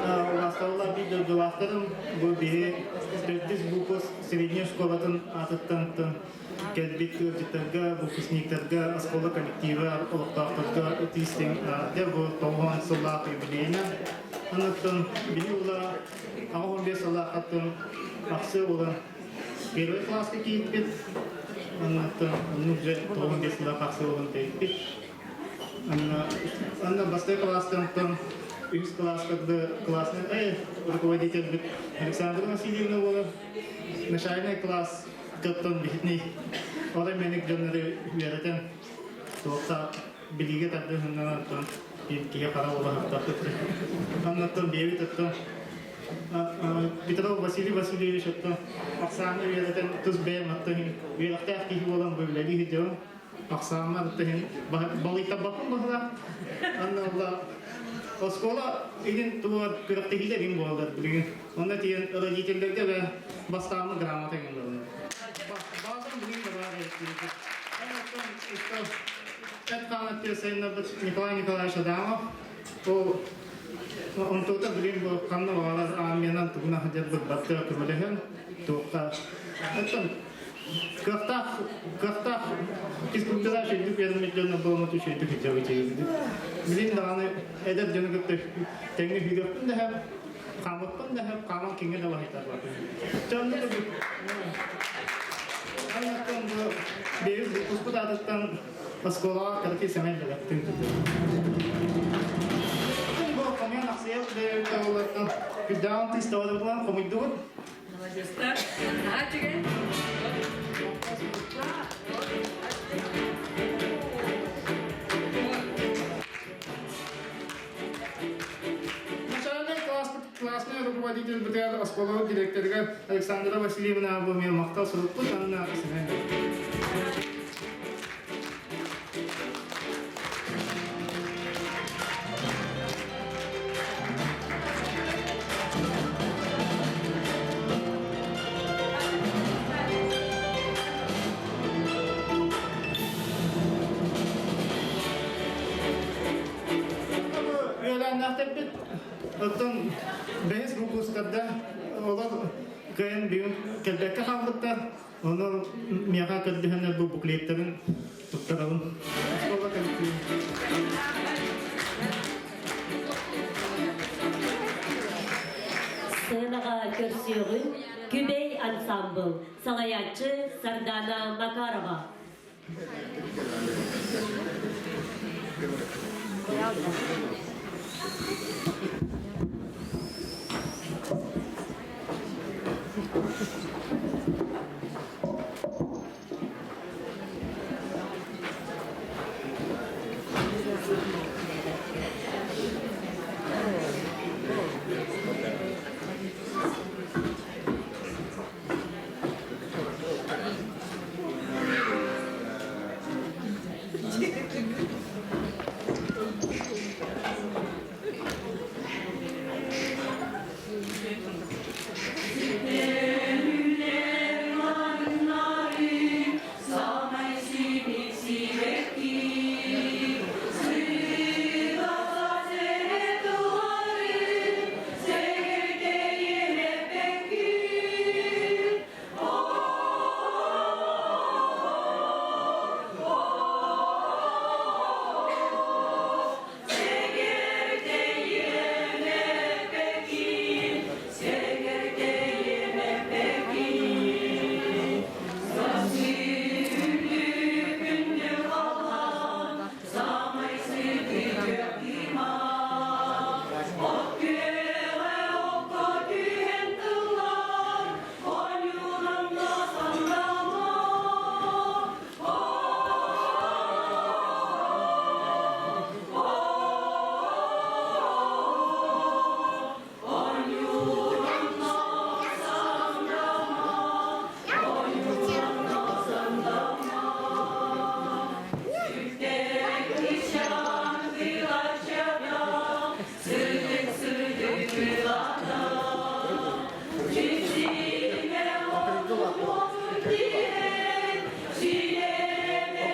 Улаасталлар биир дойдулаахтарым бу биһи төрдүс букус средняя школатын аатыттан кэлбит ыалдьыттарга, выпускниктарга, оскуола коллектива, олохтоохторго ытыыстыҥ дьэ бу тоҕуһун сыллаах юбилейынан. Онуттан били ула 85 сыллаахаттан ахсы буолан первый класска киирбит. Оннуттан оннук дьэ 95 сыллаах ахсы буолан тэйбит. Анна бастакы класстан үһүс класска классный руководитель Александра Васильевна буолар. Начальный класс кыттан биһитни орой мэник дьоннору үөрэтэн туохха билиигэ тардыһыннан оттон киһи хара улаһыттахыт. Аннаттан биэбит оттон Петров Василий Васильевич оттон ахсааны үөрэтэн тус бэйэм оттон үөрэхтээх киһи буолан бу үлэлии сылдьабын. Ахсааммар оттон балыйтарбаппын баһылаах. Анна олла оскуола игин тугар күрэхтэһиилэр игин буолалар билигин. Онно тиийэн родителлэргэ бэ бастааммы грамота игин буолар. Баазам билигин да баар Эт-хаан өттүө Николай Николаевич Адамов ол онтуота билигин бу ханна баҕарар армиянан тугуна сылдьарбыт барыта көмөлөһөн туохха оттон кыахтаах кыахтаах физкультура үчүгдүк үөрэммит дьонно буолмут үчүгдүк сылдьабыт билигин даҕаны эдэр дьону кытта тэҥҥэ күүрүөхпүн да сөп хаамыппын да сөп хааман киҥҥэ да баһыйтарбаппын дьонно Аннаттан бу бэйэбит выпускпут аатыттан оскуолаҕа кыракый сэмэй бэлэхтин Бу хомуйан ахсыйа бэйэбит оҕолортон күрдэҕин тыыс тоҕодобутунан хомуйдубут. Молодецтар. Наһаа үчүгэй. Начальный классный руководитель бытыгар оскуола директорыгар Александра Васильевна бу мен махтал сурукпут анна Үөлээннээхтэрбит оттон бэһис выпусктарда олор кыайан бүгүн кэлбэккэ хаалбыттар. Онон миэхэ көрдөһөннөр бу буклеттарын туттарабын. Оскуола коллективин. Сценаҕа көрсүөҕүн Күбэй ансамбл салайааччы Сардана Макарова. Сыдык сыдык ылата, Чичиме отут диэн, Сиреме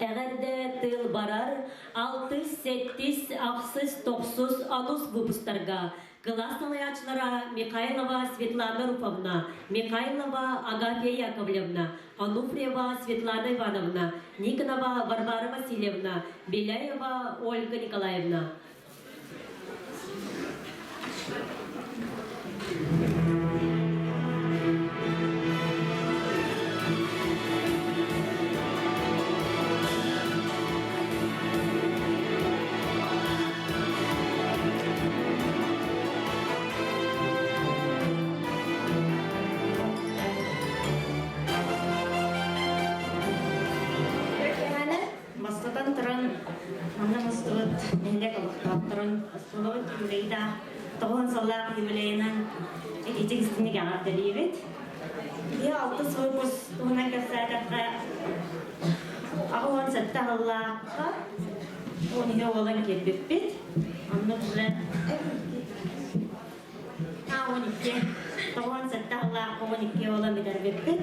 Эҕэрдэ тыл барар алтыс, сэттис, ахсыс, тохсус, анус выпустарга кылаас салайааччылара Михайлова Светлана Руфовна, Михайлова Агафья Яковлевна, Ануфриева Светлана Ивановна, Никонова Варвара Васильевна, Беляева Ольга Николаевна. Бастатан туран, манна мустубут нэһилиэк олохтоохторун оскуолабыт юбилейдаах тоҕуһун сыллаах юбилейынан ититик истиҥник эҕэрдэлиибит. Биһи алтыс выпуск туһунан кэпсээтэххэ, 87 сыллаахха 12 уолан киирбиппит. Онно уже 12, 97 сыллаахха 12 уолан бүтэрбиппит.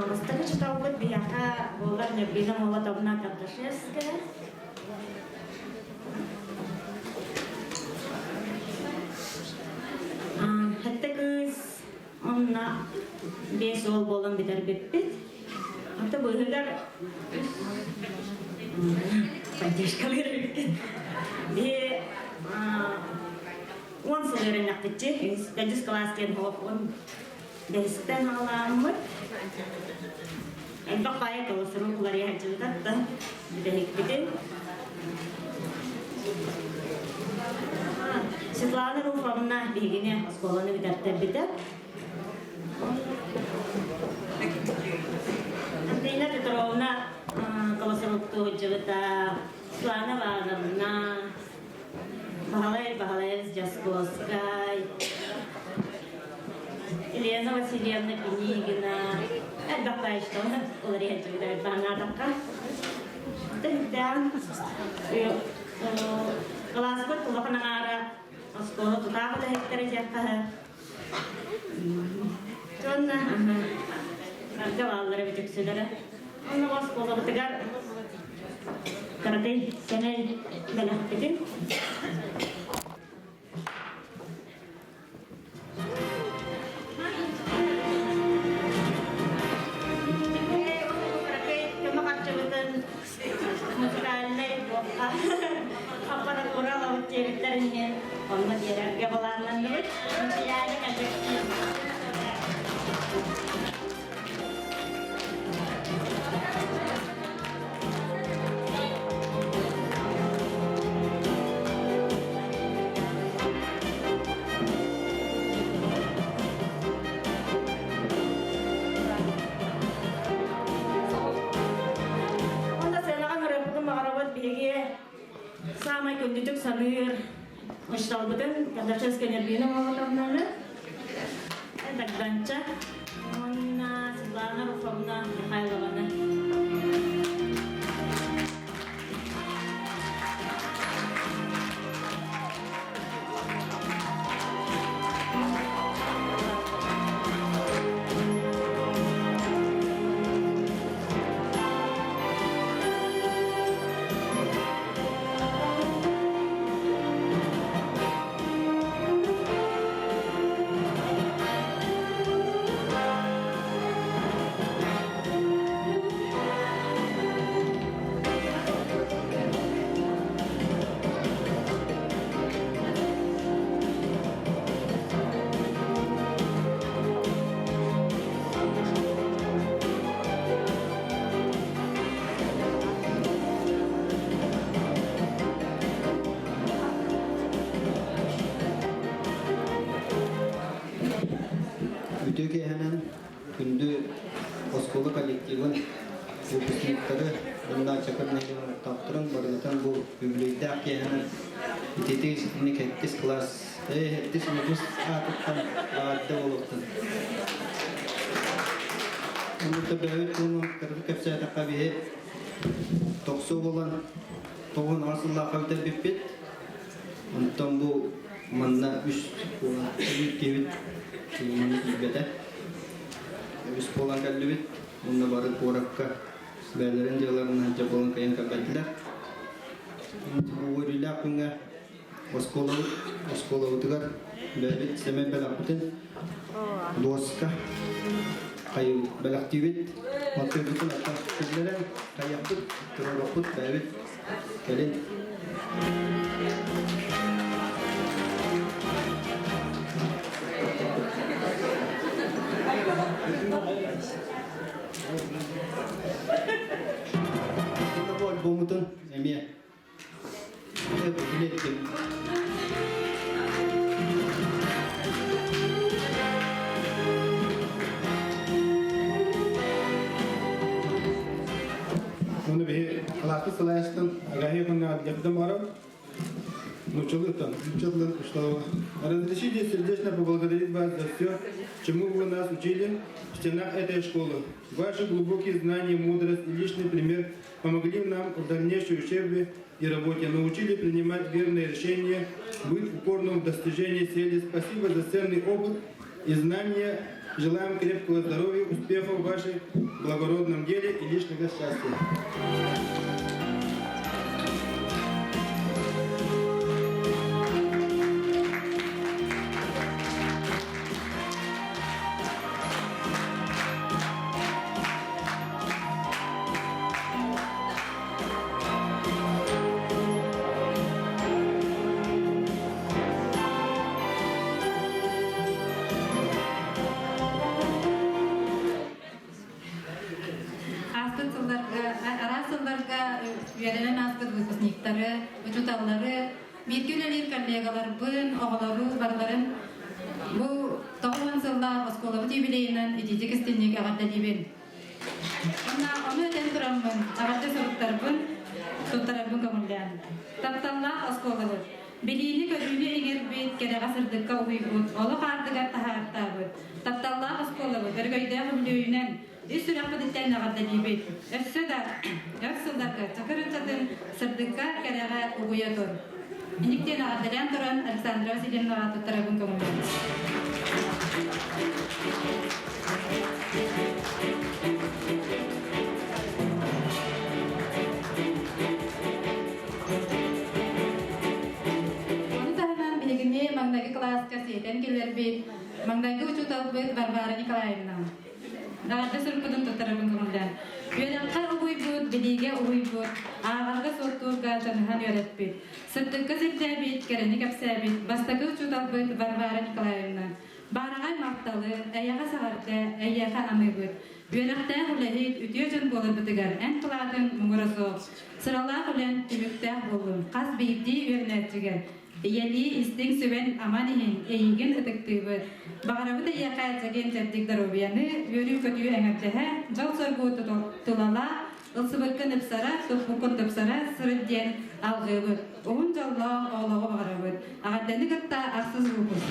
Бастакы чыталбыт биһиэхэ буолар Нюрбина Молотовна Кардашевская. Хэтте кыыс онно биэс уол буолан бүтэрбиппит. Ата быыһыгар поддержкалыыр эбиккит. Биһи 10 сыл үөрэннэхпитчи, үһүс класс диэн он бэһистэн аҕалааммыт. Элбэх баайа кылысыруу уларыйа сылдьыбытаттан бүтэһикпитин. Светлана Руфовна биһигини оскуоланы бүтэртэрбитэ. Антонина Петровна колосоруктуу сылдьыбыта, Светлана Ивановна, Баһылай Баһылаевич Дьаскуоскай, Елена Васильевна Пинигина, элбэх баайышталар уларыйа сылдьыбыта баҥаатахха. Тэнтээн кылааспыт улахан аҥаара оскуола тутаах үлэһиттэрэ диэххэ Уонна арга бааллара эбит үксүлэрэ. Онно оскуолабытыгар кыракый сэмэй бэлэхпитин кыракый көмө харчыбытын музыкальнай буохха аппаратура ылабыт диэбиттэрин иһин онно биэрэргэ былааннанныбыт. Мичийээни коллектив. Онно сыанаҕа ыҥырыахпытын баҕарабыт биһиги саамай күндүтүк саныыр учууталбытын Кардашевская Нербина Молотовнаны, Дагданча уонна Светлана Руфовна Михайлованы. Күндү оскуола коллективын, выпускниктары, уонна Чакыр нэһилиэгин олохтоохторун барыгытын бу үбүлүөйдээх киэһэнэн ититик итинник сэттис кылаас, сэттис выпуск аатыттан эҕэрдэ буолуохтун. Оннук бэйэбит туһунан кыратык кэпсээтэххэ биһи тохсуо буолан 98 сыллаахха бүтэрбиппит. Онтон бу манна үс буолан киһибит манна киирбэтэ. Үс буолан кэллибит. Уонна бары куоракка бэйэлэрин дьыалаларынан дьэ буолан кыайан кэлбэтилэр. Үөрүүлээх күҥҥэ оскуолабыт оскуолабытыгар бэйэбит сэмэй бэлэхпитин дуоска хайы бэлэхтиибит. Маттыырбытын аттан киллэрэн хайыахпыт, туруорукпут бэйэбит кэлин. Бу альбомутун эмиэ билеттим. Оны биһи кылааспыт салайааччытын Агафья Ивановна баран Нучалытан, Нучалытан Ушталова. Разрешите сердечно поблагодарить вас за все, чему вы нас учили в стенах этой школы. Ваши глубокие знания, мудрость и личный пример помогли нам в дальнейшей учебе и работе, научили принимать верные решения, быть упорным в достижении цели. Спасибо за ценный опыт и знания. Желаем крепкого здоровья, успехов в вашем благородном деле и личного счастья. Ааспыт сылларга, араас сылларга үөрэнэн ааспыт выпускниктары, учууталлары, бииргэ үлэлиир коллегаларбын, оҕолору барыларын бу 90 сыллаах оскуолабыт юбилейынан итиитик истинник эҕэрдэлиибин. Уонна ону этэн тураммын, эҕэрдэ суруктарбын туттарарбын көҥүллээн. Тапталлаах оскуолабыт, билиини-көрүүнү иҥэрбит, кэрэҕэ-сырдыкка уһуйбут, олох аартыгар таһаартаабыт, тапталлаах оскуолабыт өрөгөйдөөх үбүлүөйүнэн ис сүрэхпититтэн эҕэрдэлиибит. Өссө да өр сылларга чакыр ыччатын сырдыкка, кэрэҕэ угуйа тур. Инниктэн эҕэрдэлээн туран Александра Васильевнаҕа туттарабын көҥүллээн. Ону таһынан биһигини маҥнайгы кылааска сиэтэн киллэрбит маҥнайгы учууталбыт Варвара Николаевна. Эҕэрдэ суруккутун туттарабын көҥүллээн. Үөрэххэ угуйбут, билиигэ уһуйбут, ааҕарга-суоттуурга дьаныһан үөрэппит, сырдыкка сирдээбит, кэрэни кэпсээбит бастакы учууталбыт Варвара Николаевна. Баараҕай махталы, эйэҕэс эҕэрдэ, эйиэхэ аныыбыт. Үөрэхтээх үлэһит, үтүө дьон буоларбытыгар эн кылаатыҥ муҥура суох. Сыралаах үлэҥ түмүктээх буоллун. Хас биирдии үөрэнээччигэ Ийэлии истиҥ сүбэн аман иһин эйигин ытыктыыбыт. Баҕарабыт эйиэхэ чэгиэн-чэбдик доруобуйаны, үөрүү-көтүү эҥэрдэһэ, дьол-соргу тулала, ылсыбыккын ыпсара, туппуккун тупсара сырыт диэн алҕыыбыт. Уһун дьоллоох оҕолоҕу баҕарабыт. Эҕэрдэни кытта ахсыс выпуск.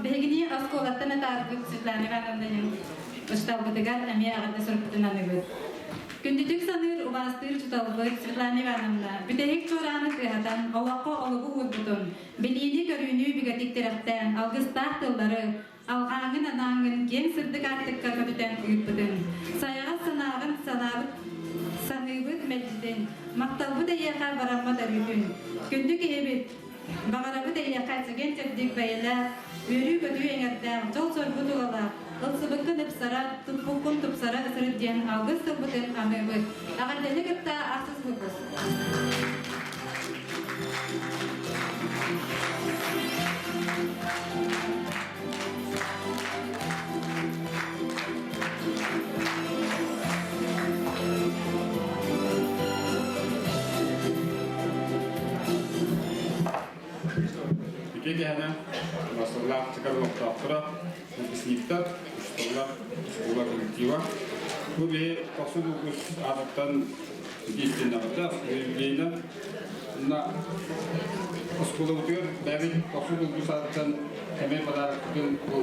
Биһигини оскуолаттан атаарбыт Светлана Ивановна учууталбытыгар эмиэ эҕэрдэ сурукпутун аныыбыт. Күндүтүк саныыр, убаастыыр учууталбыт Светлана Ивановна бүтэһик чуорааны тыаһатан, олоххо олугу уурбутун, билиини-көрүүнү бигэтик тирэхтээн, алгыстаах тыллары, алҕааҥҥын анааҥҥын киэҥ сырдык аартыкка көтүтэн ыыппытын, сайаҕас санааҕын санаабыт саныыбыт мэлдьитин, махталбыт эйиэхэ бараммат өрүүтүн. Күндү киһибит, Баҕарабыт эйиэхэ чэгиэн-чэбдик бэйэлээх, үөрүү-көтүү эҥэрдээх, дьол-соргу тулалаах, ылсыбыккын ыпсара, туппуккун тупсара сырыт диэн алгыс тылбытын аныыбыт. Эҕэрдэни кытта ахсыс выпуск. Үтүө киэһэнэн Басыллаах Чакар олохтоохторо, выпускниктар, учууталлар, оскуола коллектива. Бу биһи тохсун выпуск аатыттан итиистиннэҕитэ юбилейынан на оскуолабытыгар бэйэбит тохсун выпуск аатыттан сэмэй подарокпытын бу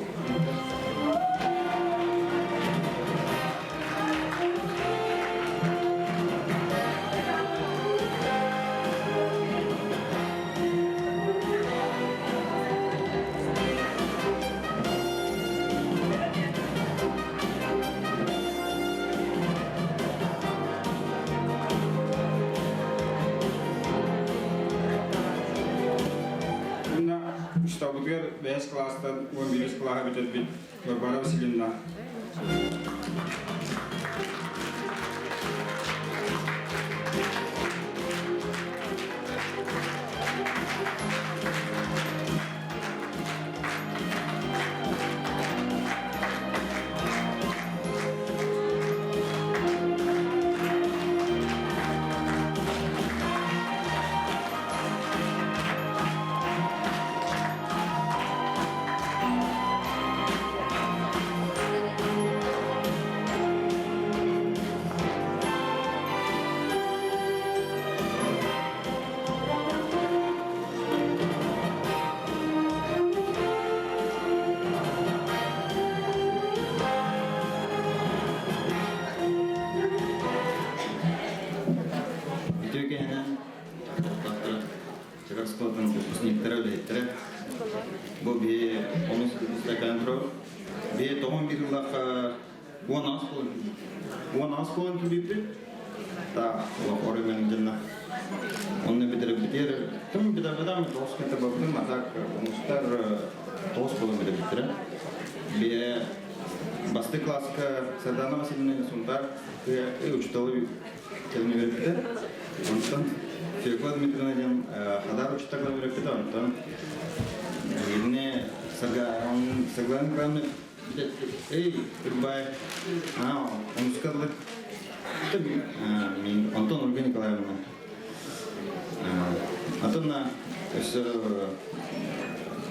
Уонна учууталбытыгар бэһис кылаастан 11 кылааһы бүтэрбит Варвара Васильевна. Үтүө киэһэнэн олохтоохторо Чакыр оскуолатын выпускниктара, үлэһиттэрэ. Бу биһи онус выпускникаан турабыт. Биһи тоҕон биир ыллахха 10 буолан 10 буолан киирбиппит. Та олох ороймен дьонно. Онно бүтэрбитигэр тым бүтэрбэтам тоҕус кэнтэ бабытым, а так онустар тоҕус буолан бүтэрбиттэрэ. Биһи бастакы класска Сардана Васильевна Сунтар учуталы кэлин үөрэппитэ. Онтон Фекла Дмитриевна диэн Хадар учууталлар үөрэппитэ. Онтон биирини Саргылана Николаевна эй, Ырбай, аа, онускаллы мин Антон Ольга Николаевна. Антонна өссө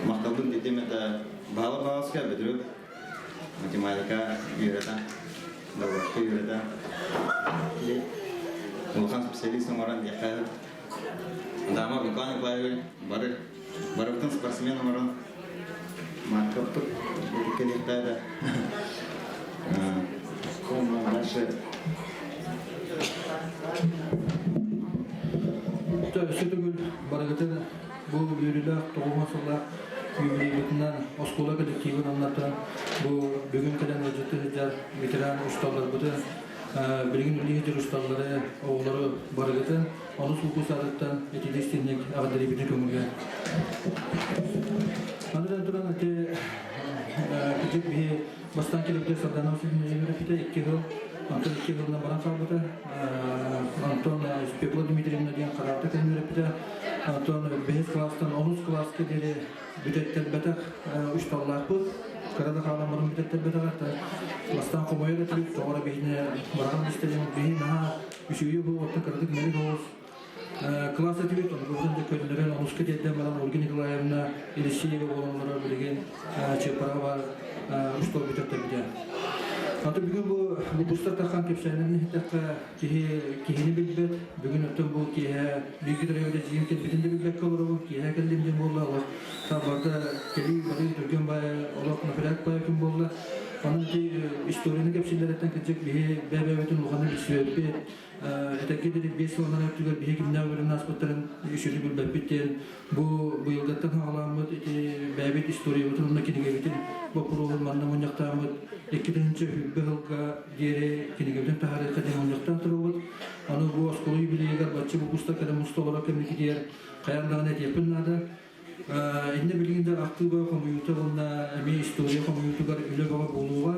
махталбын диэтим это баала бааласка бөтүрүк математика үөрэтэ, добротка үөрэтэ. Улахан специалист оҥорон диэххэ Дама Николай Николаевич бары барыбытын спортсмен оҥорон маркаппыт кэлиэхтээтэ. Дальше Өссө төгүл барыгытын бу үөрүүлээх тоҕуһун сыллаах юбилейбытынан оскуола коллективын аннатан бу бүгүн кэлэн ыалдьытыы сылдьар ветеран учууталларбытын билигин үлэлии сылдьар учууталлары оҕолору барыгытын онус улуус аатыттан итии истиҥник эҕэрдэлиибитин көҥүлгэ. Аны туран ити кырдьык биһи бастаан кэлбитэ Сардана Васильевна үөрэппитэ икки сыл, онтон икки сылынан баран хаалбыта. Онтон Спекла Дмитриевна диэн хараата кэлэн үөрэппитэ. Онтон бэһис кылаастан онус кылааска диэри бүтэттэрбэтэх учууталлаахпыт. Кыра да хаалан баран бүтэттэрбэтэх. Бастаан хомойор этибит, тоҕо эрэ биһини баран истэрин биһи наһаа үчүгэйи бу оттон кыратык мэлик оҕус Класс этибит, онугутун да көрүнэрэн онуска тиэрдэн баран Ольга Николаевна Елисеева буоланнара билигин Чыаппараҕа баар устуол бүтэртэрбитэ. Аты бүгүн бу выпустар тахан кэпсээннэрин иһиттэххэ киһи киһини билбэт. Бүгүн оттон бу киэһэ бииргэ төрөөбүт эдьиийим кэлбитин да билбэккэ олоробун. Киэһэ кэллим диэн буолла олох барыта кэлии бары түргэн баайа олох напряг баайа күн буолла. Онон ити историяны кэпсииллэриттэн кырдьык биһи бэйэ-бэйэбитин улаханнык билсибэппит. Этэргэ диэри биэс сылынан өттүгэр биһи кимнээх үөрэнэн ааспыттарын үсүнү билбэппит диэн бу быйылгаттан саҕаламмыт ити бэйэбит историябытын уонна кинигэбитин боппуруоһун манна мунньахтааммыт 2020 сылга диэри кинигэбитин таһаарыахха диэн мунньахтаан турабыт. Аны бу оскуола юбилейыгар бачча выпустар кэлэн муста олорор кэммитигэр хайаан даҕаны этиэхпин наада. Инне билигин да актыыба хомуйуута уонна эмиэ история хомуйуутугар үлэ бөҕө буолуоҕа.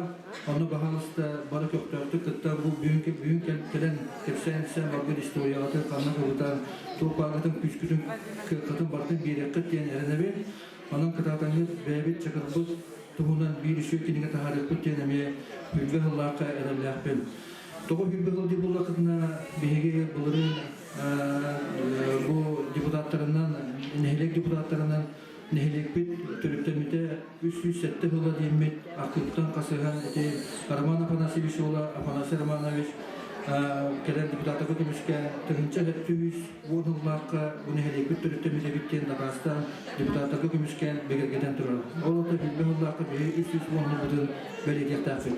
Онно баһаалыста бары көхтөөхтүк кытта бу бүгүн бүгүн кэлэн кэпсээн барбыт историяҕытын ханна кыбытан туох бааргытын күүскүтүн кыаххытын барытын биэриэххит диэн эрэнэбин. Онон кытаатаҥҥыт бэйэбит чакырбыт туһунан биир үчүгэй кинигэ таһаарыахпыт диэн эмиэ хүлбэ сыллаахха эрэллээхпин. Тоҕо хүлбэ сыл дии буллахытына биһиги былырыын бу депутаттарынан, нэһилиэк депутаттарынан нэһилиэкпит төрүттэммитэ 307 сыла диэммит архыыптан хасыһан ити Роман Афанасьевич уола Афанасий Романович кэлэн депутаттарга көмүскээн тыһыынча сэттэ уон сыллаахха бу нэһилиэкпит төрүттэммит эбит диэн дакаастаан депутаттарга көмүскээн бигэргэтэн турар. Ол ото билбэ сыллаахха биһи 310 сылбытын бэлиэтиэхтээхпит.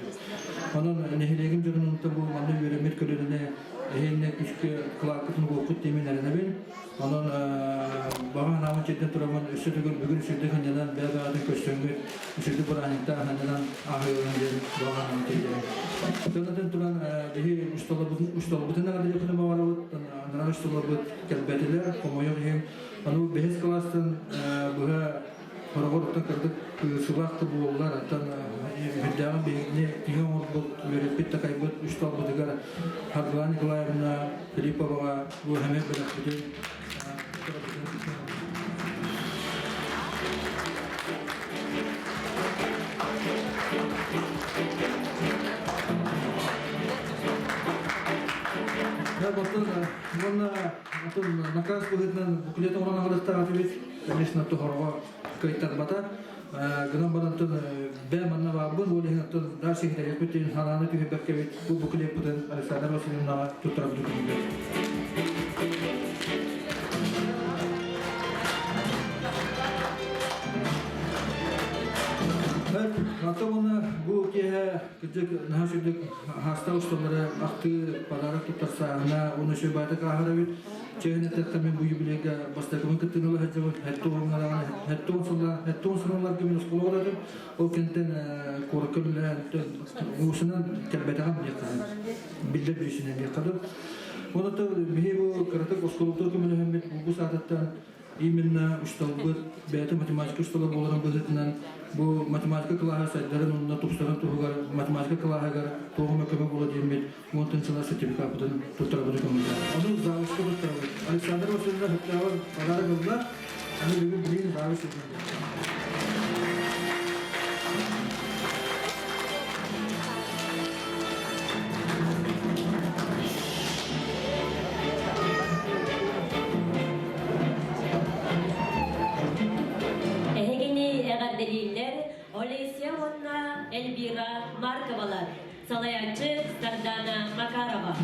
Онон нэһилиэгим дьонун бу манна үөрэммит көлүөнэ эһиэннэ күүскэ кылааккытын угуоххут диэмин эрэнэбин. Онон баҕа санаабын тиэрдэн тураммын өссө төгүл бүгүн үчүгдүк сынньанан бэйэ-бэйэҕитин көрсөҥҥүт үчүгдүк бырааһынньыктаах сынньанан ааһыыларын диэн баҕа санаабын тиэрдэбин. Тылатын туран биһи усталбытын эҕэрдэлиэхпитин баҕарабыт, анараа усталарбыт кэлбэтилэр, хомойуох иһин. Аны бэһис кылаастан быһа хороҕор оттон кырдык кыысылаах да буоллар, оттон үрдээҕин биһигини киһи оҥорбут, үөрэппит, такайбыт үс талбытыгар Саргылана Николаевна Филипповаҕа бу эмиэ бэлэхпитин Уонна наказ быһыытынан буклет оҥорон аҕалыахтаах этибит. Конечно, тоһорго кыайтарбата. Гынан баран бэ манна баарбын, ол иһин оттон дальше иһитэрбит диэн санааны түһэрбэккэбит бу буклеппытын Александра Васильевнаҕа туттарабыт күнүгэр. Ата уонна бу киэһэ кырдьык наһаа сүрдүк хаастаах усталары ахтыы подарок туттарсааһына уонна сүбаатык ааһар эбит. Чэһин эттэххэ мин бу юбилейга бастакыбын кыттыыны ыла сылдьабын. Сэттэ уон сылларга мин оскуолаҕа олордум. Ол кэнтэн куоракка үлэлээн уусунан кэлбэтэҕим диэххэ биллэр биричиинэн диэххэ дуу. Онон биһи бу кыратык оскуолабытыгар көмөлөһөммүт бу саатыттан именно учууталбыт бэйэтэ математика учуутала буоларын быһыытынан бу математика кылааһа сайдарын уонна тупсарын туһугар математика кылааһыгар туох эмэ көмө буола диэммит уонтан сыла сертификаппытын туттарабыт көҥүллээх. Ону завучка туттарабыт. Александр Васильевна Хөктөҕөр подарок ылла. Аны бүгүн билигин завуч Эһигини эҕэрдэлииллэр Олеся уонна Эльвира Марковалар, салайааччы Сардана Макарова.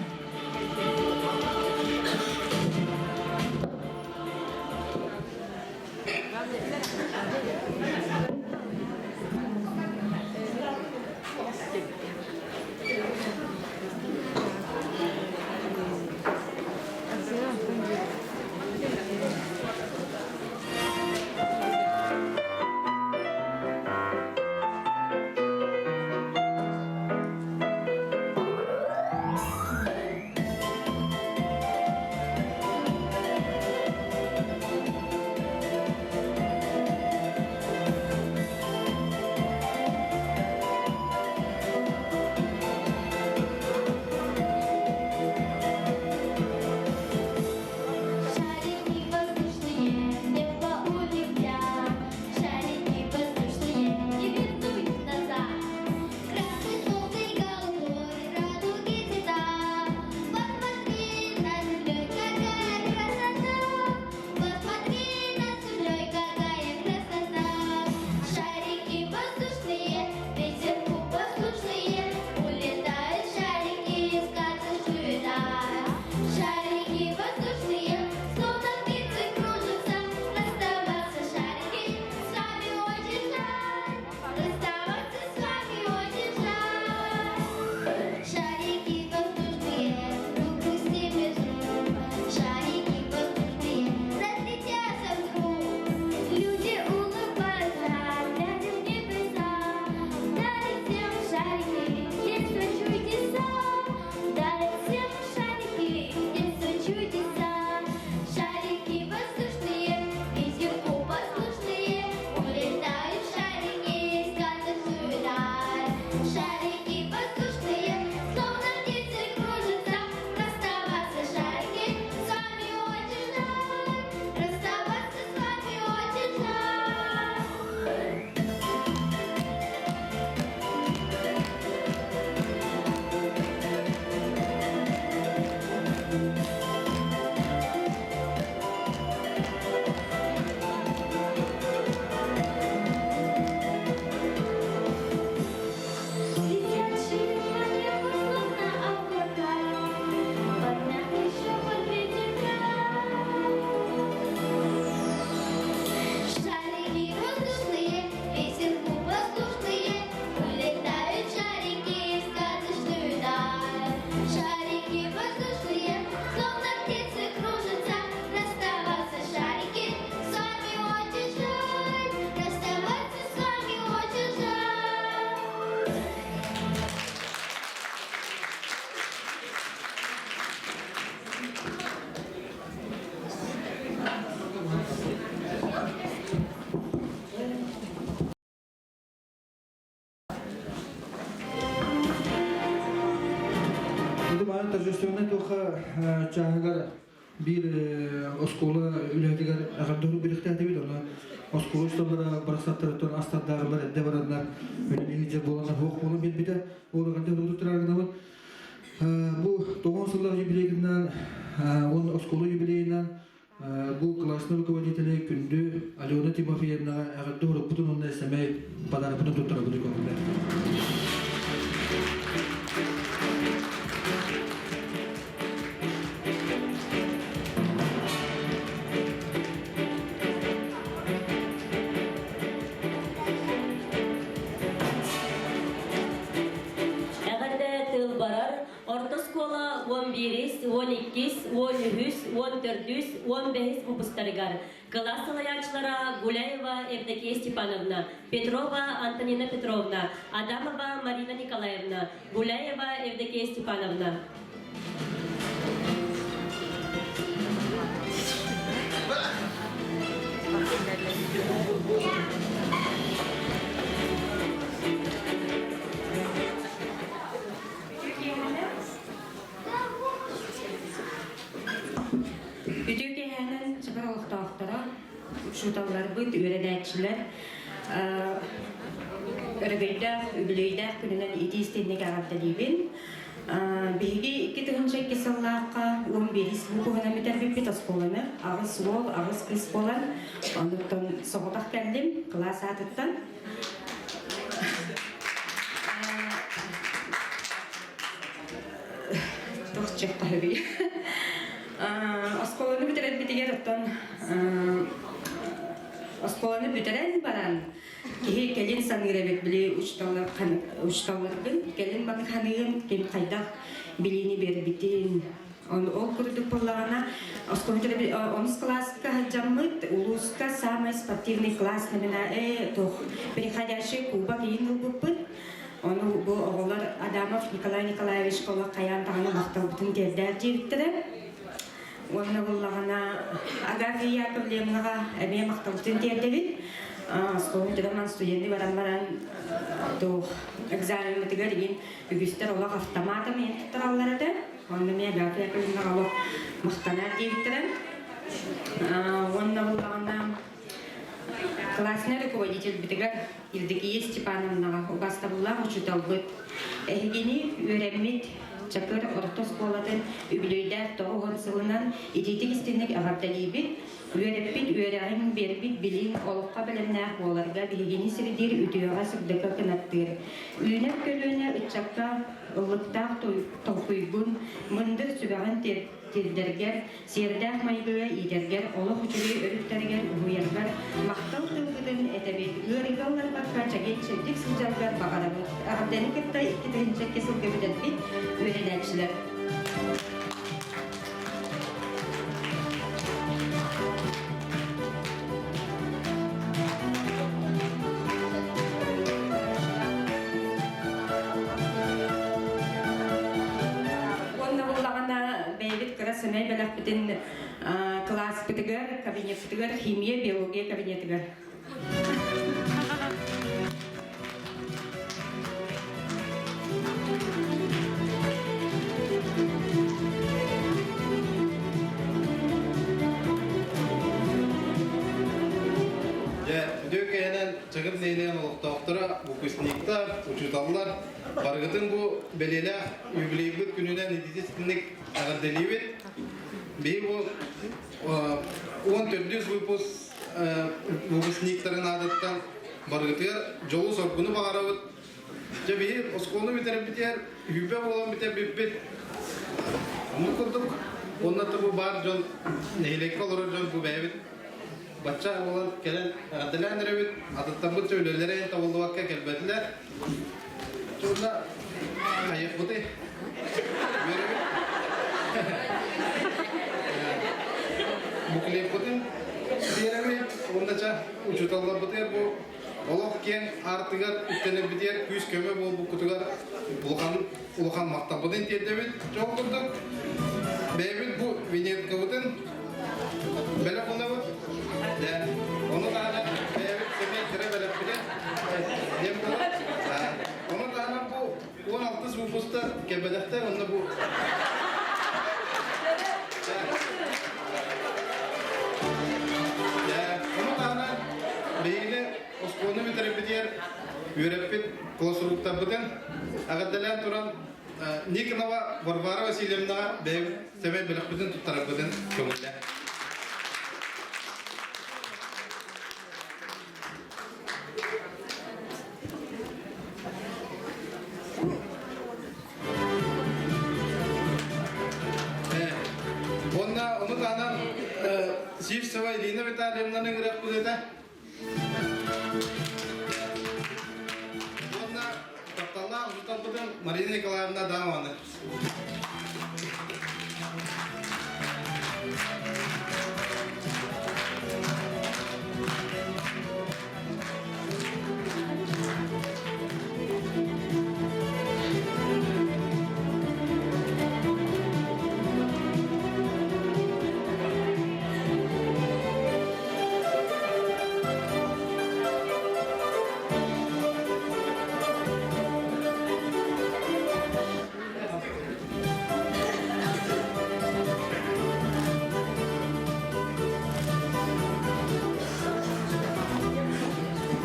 чааһыгар биир оскуола үлэһитигэр эҕэрдэ бириэхтээтибит. Онно оскуола учууталлара барахсаттарыттан астардааҕылар эрдэ бараннар үлэлии сылдьар буоланнар суох буолан биэрбитэ. Ол эҕэрдэ туттарааргынабын. Бу тоҕон сыллаах юбилейгынан уонна оскуола юбилейынан бу классный руководители күндү Алена Тимофеевнаҕа эҕэрдэ урукпутун уонна сэмэй подарокпутун туттарабыт көҥүллэр. Эҕэрдэ тыл барар орто оскуола 11-ис, 12-ис, 13-үс, 14-үс, 15-ис выпустарыгар кылаас салайааччылара Гуляева Евдокия Степановна, Петрова Антонина Петровна, Адамова Марина Николаевна, Гуляева Евдокия Степановна. Үтүө киэһээнэн Чакыр олохтоохторо, учууталларбыт, үөрэнээччилэр өрөгөйдөөх, үбүлүөйдээх күнүнэн итии истиҥник эҕэрдэлиибин. Биһиги 2002 сыллаахха 11 выпуһунан бүтэрбиппит оскуоланы. Аҕыс уол, аҕыс кыыс буолан, оннуттан соҕотох кэллим кылаас аатыттан. Туох чехтаһыбый. Оскуоланы бүтэрэрбитигэр оттон оскуоланы бүтэрэн баран киһи кэлин саныыр эбит били учууталларгын кэлин баны ханыгын ким хайдах билиини биэрбитин ол курдук буоллаҕына оскуола онус кылааска сылдьаммыт улууска самый спортивный класс номина туох переходящий кубок иин ылбыппыт. Ону бу оҕолор Адамов Николай Николаевичка олох хайаан даҕаны махталбытын тиэрдээр диэбиттэрэ. Уонна буллаҕына Агафья Яковлевнаҕа эмиэ махталбытын тиэрдэбит. Оскуола бүтэрэн студенты баран баран туох экзаменмытыгар иин үгүстэр олох автоматом иин туттараллар этэ. Онно эмиэ Агафья Яковлевнаҕа олох махтанар диэбиттэрэ. Уонна буллаҕына классный руководительбитигэр Евдокия Степановнаҕа убаастабыллаах учууталбыт, эһигини үөрэммит Чакыр орто оскуолатын үбүлүөйдээх 90 сылынан итиитик-истиҥник эҕэрдэлиибит. Үөрэппит үөрэҕиҥ биэрбит билииҥ олоххо бэлэмнээх буоларга биһигини сирдиир үтүөҕэ сырдыкка кынаттыыр. Үүнэр көлүөнэ ыччакка ыллыктаах толкуйгун, мындыр сүбэҕин тиэрдэргэр Сиэрдээх майгыга иитэргэр, олох үчүгэй өрүттэригэр уһуйаргар махтал тылгытын этэбит. Ыарыыга ылларбакка чэгиэн-чэбдик сылдьаргар баҕарабыт. Эҕэрдэни кытта 2002 сылга бүтэрбит үөрэнээччилэр. Уонна буллаҕына бэйэбит кыра сэмэй бэлэхпитин кылааспытыгар, кабинеппытыгар, химия, биология кабинетыгар. Дьэ, үтүө киһинэн Чакыр нэһилиэгин олохтоохторо, выпускниктар, учууталлар барыгытын бу бэлиэлээх юбилейбыт күнүнэн ититик эҕэрдэлиибит. Биһи бу 14 выпуск выпускниктарын аатыттан барыгытыгар дьолу-соргуну баҕарабыт. Дьэ биһи оскуоланы бүтэрбитигэр үһүбэ буолан бүтэрбиппит. Оннук курдук уонна бу баар дьон нэһилиэккэ олорор дьон бу бэйэбит бачча буолан кэлэн эҕэрдэлээн эрэбит. Атыттарбыт үлэлэрэ табыллыбакка кэлбэтилэр. Уонна хайыахпытый? Үөрэбит. Буклеппытын биэрэбит. Уонна ча учууталларбытыгар бу олох киэҥ аартыгар үктэнэрбитигэр күүс-көмө буолбуккутугар улахан улахан махталбытын тиэрдэбит. Дьол курдук бэйэбит бу винеткабытын бэлэх унабыт. Дьэ, ону таһынан бэйэбит сэмэй кыра бэлэхпитин диэн буолар. Ону таһынан бу 16 выпуста кэлбэтэхтэр, онно бу Оскуоланы бүтэрбитигэр үөрэппит классруктарбытын эҕэрдэлээн туран Никонова Варвара Васильевнаҕа бэйэбит сэмэй бэлэхпитин туттарарбытын көҥүллээ. Уонна ону таһынан Сивцева Ирина Витальевнаны ыҥырыахпыт этэ. Уонна тапталлаах учууталбытын Марина Николаевна Адамованы.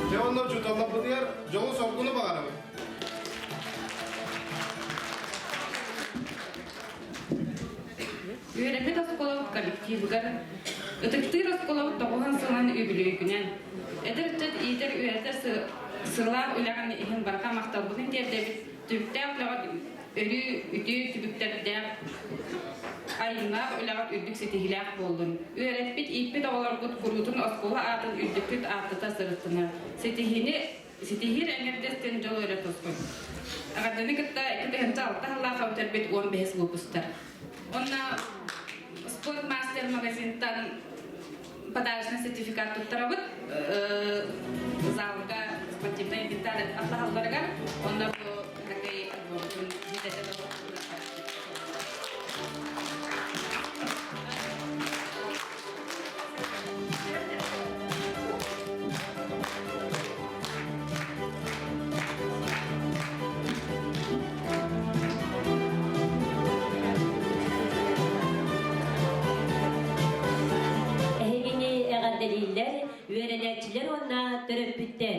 Дьэ онно учууталларбытыгар дьолу-соргуну баҕарабыт. Үөрэппит оскуолабыт коллективыгар, ытыктыыр оскуолабыт тоҕуһун сылын үбүлүөйгүнэн, эдэр ыччат иитэр-үөрэтэр сыралаах үлэҕин иһин барҕа махталбытын тиэрдэбит, түбүктээх үлэҕит өрүү үтүө түбүктэрдээх, айымнаах үлэҕит үрдүк ситиһиилээх буоллун. Үөрэппит, ииппит оҕолоргут куруутун оскуола аатын үрдүктүк ааттата сырыттынар. Ситиһиини ситиһиир эҥэрдэстэн дьол эрэ тосхой. Эҕэрдэни кытта 2006 сыллаах бүтэрбит 15 выпустар. Онно спортмастер магазинтан подарочный сертификат туттарабыт. Залга спортивный инвентарь атлаһалларыгар. Онно бу хоккей альбомун бүтэтэ Эһигини эҕэрдэлииллэр, үөрэнээччилэр уонна төрөппүттэр.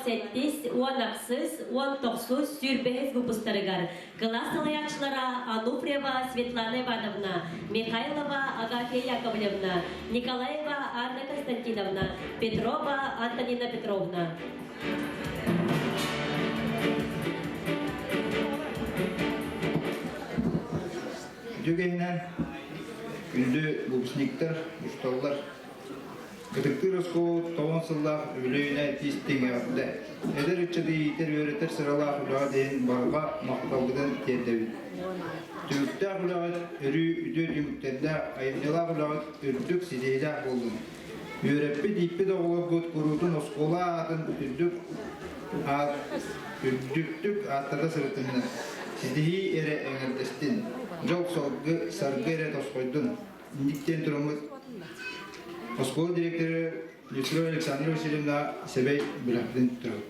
Уон сэттис, уон ахсыс, уон тохсус, сүүрбэһис выпустарыгар кылаас салайааччылара Ануфриева Светлана Ивановна, Михайлова Агафья Яковлевна, Николаева Анна Константиновна, Петрова Антонина Петровна. Үтүгэнинэн күндү выпускниктар, учууталлар, Ытыктыыр оскуола тоҕон сыллаах үбүлүөйүнэн тиистиҥ эҕэрдэ! Эдэр ыччаты иитэр үөрэтэр сыралаах үлэҕэ диэн барҕа махталбытын тиэрдэбит. Түмүктээх үлэҕит өрүү үтүө түмүктэрдээх, айымньылаах үлэҕит үрдүк ситиһиилээх буоллун. Үөрэппит, ииппит оҕолоргут куруутун оскуола аатын үрдүк аат үрдүктүк ааттата сырыттыннар. Ситиһии эрэ эҥэрдэстин, дьол-соргу саргы эрэ тосхойдун. Инниктэн тураммыт оскуола директора Люция Александра Васильевна Сэбэй бэлэхтин турабыт.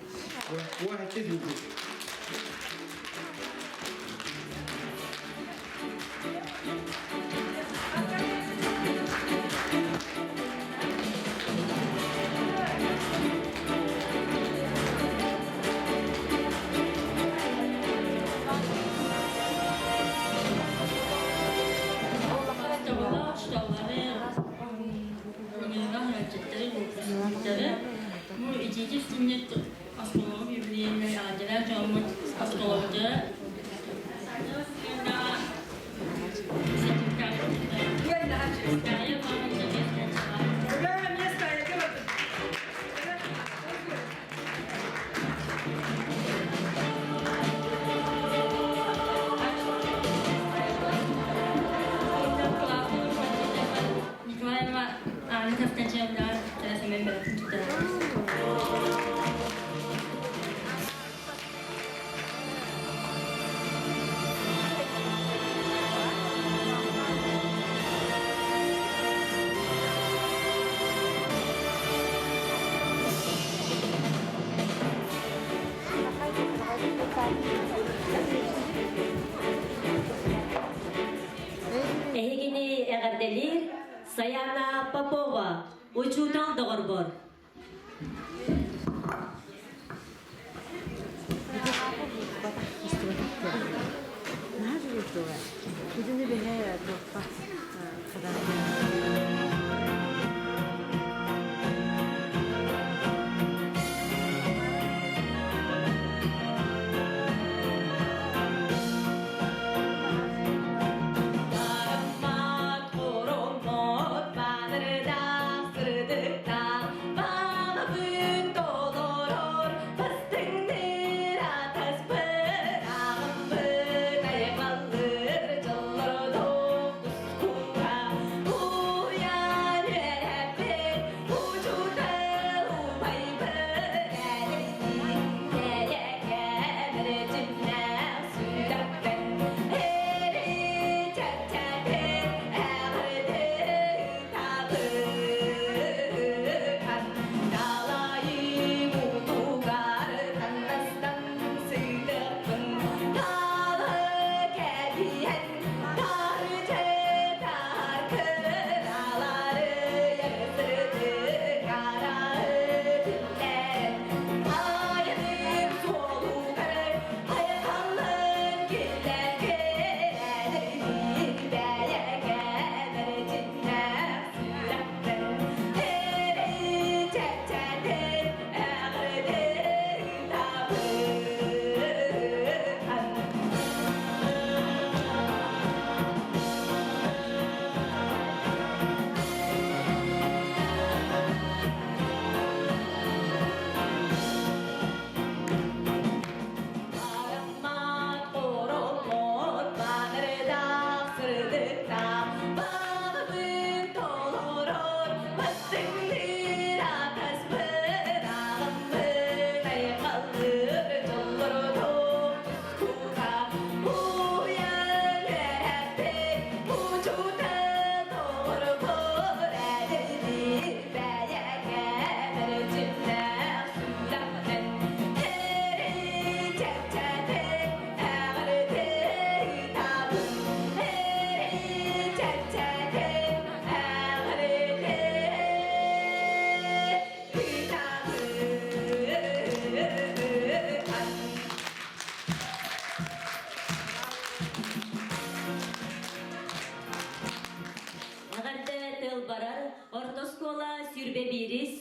Бу итиитик күннэт оскуолаҕа юбилейнай аҕадьалаах дьоммут оскуолабытыгар Николаева Анна Константиновна Тересамен бэлэхтин туттарабыт. Эһигини эҕэрдэлиир Саяна Попова, учуутал доҕорбор. Барыммат, куруммут, баанырдаах, сырдыктаах, баҕабыт.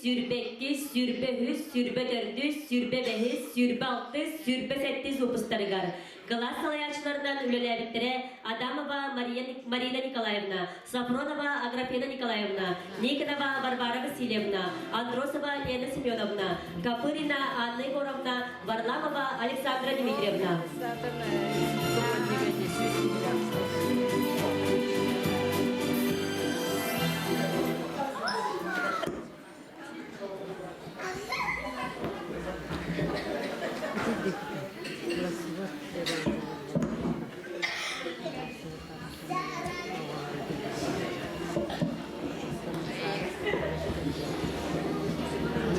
Сүүрбэккис, 23, 24, 25, 26, 27 выпустарыгар кылаас салайааччыларынан үлэлээбиттэрэ Адамова Мария, Марина Николаевна, Сафронова Аграфена Николаевна, Никонова Варвара Васильевна, Андросова Лена Семеновна, Копырина Анна Егоровна, Варламова Александра Дмитриевна.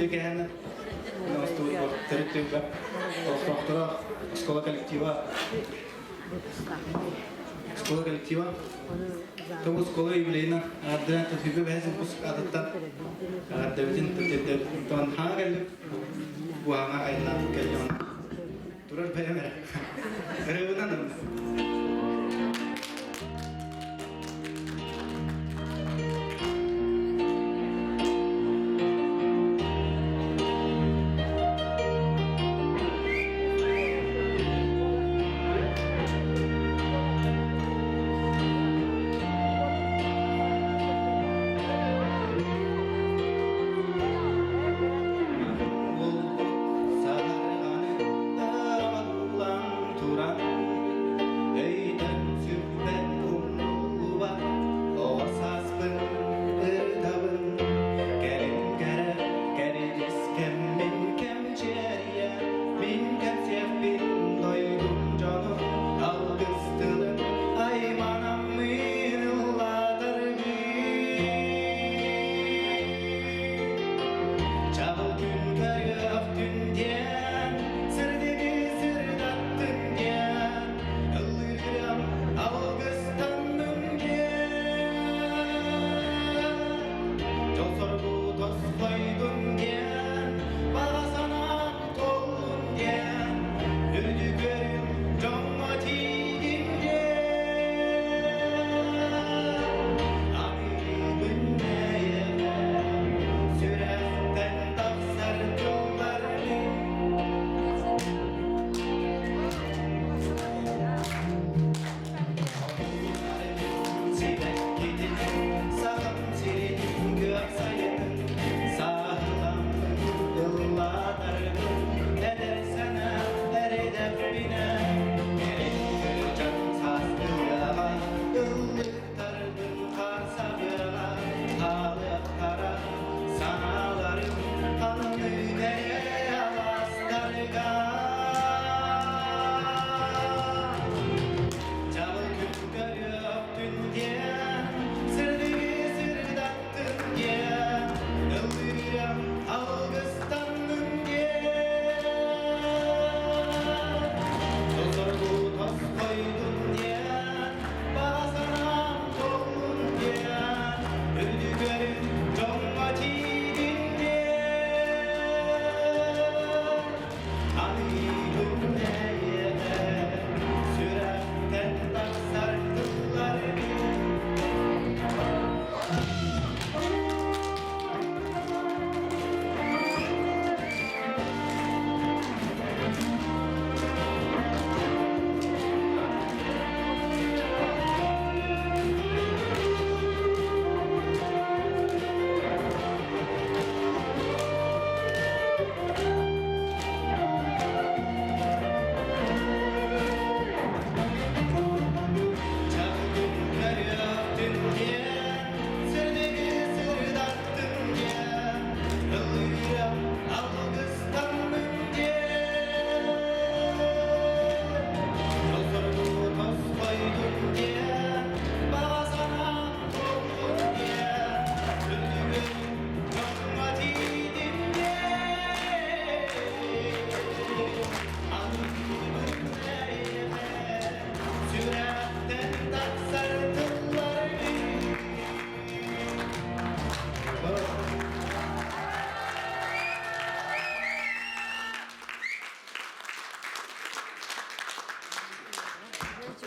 Дьиэ төрүт түөлбэ олохтоохторо, школа коллектива, школа коллектива Тобу школа юбилейна ардынан төтүгө бэһэс выпуск атыттан ардабытын тон хаа кэллим буһаҥа айыллаатым кэллим турар бэйэм эрэ ырыыбынан.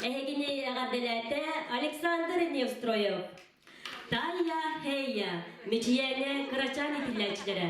Эһигини эҕэрдэлээтэ Александр Невстроев. Тайя Хейя, Мичийээнэ кырачаан иитиллээччилэрэ.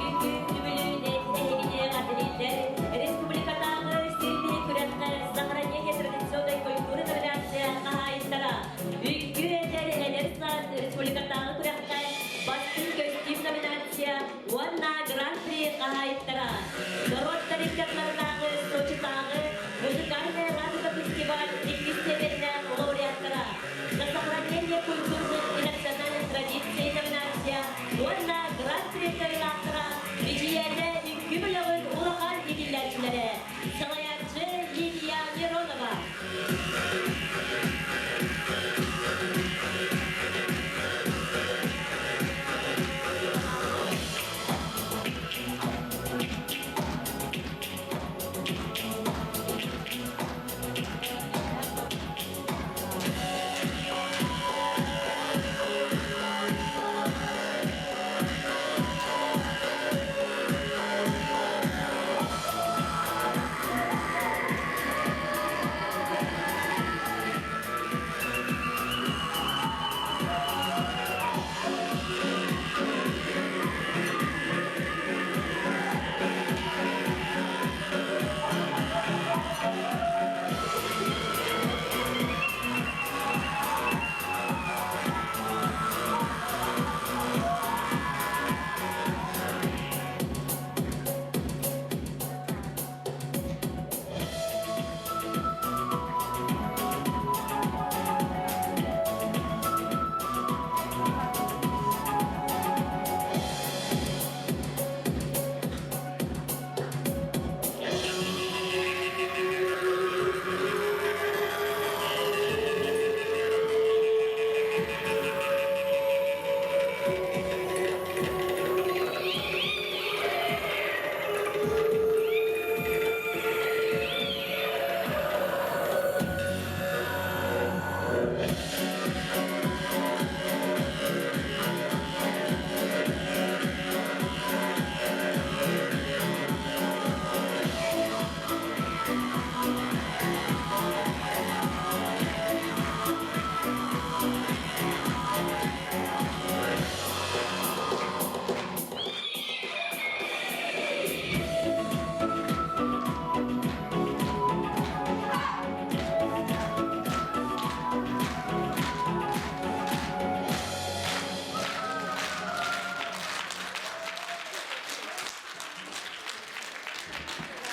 Бүгүҥҥү үбүлүөйүнэн эһигини эҕэрдэлииллэр республикатааҕы сир күрэххэ сохранение традиционной культуры номинация хаһаайыттара Үҥкүү эдэр эдэр саас республикатааҕы күрэххэ бастыҥ көстүүм номинация уонна гран-при хаһаайыттара норуоттар икки ардыларынааҕы Сочитааҕы. Үҥкүү бөлөҕүн улахан иитиллээччилэрэ, салайааччы Лидия Миронова.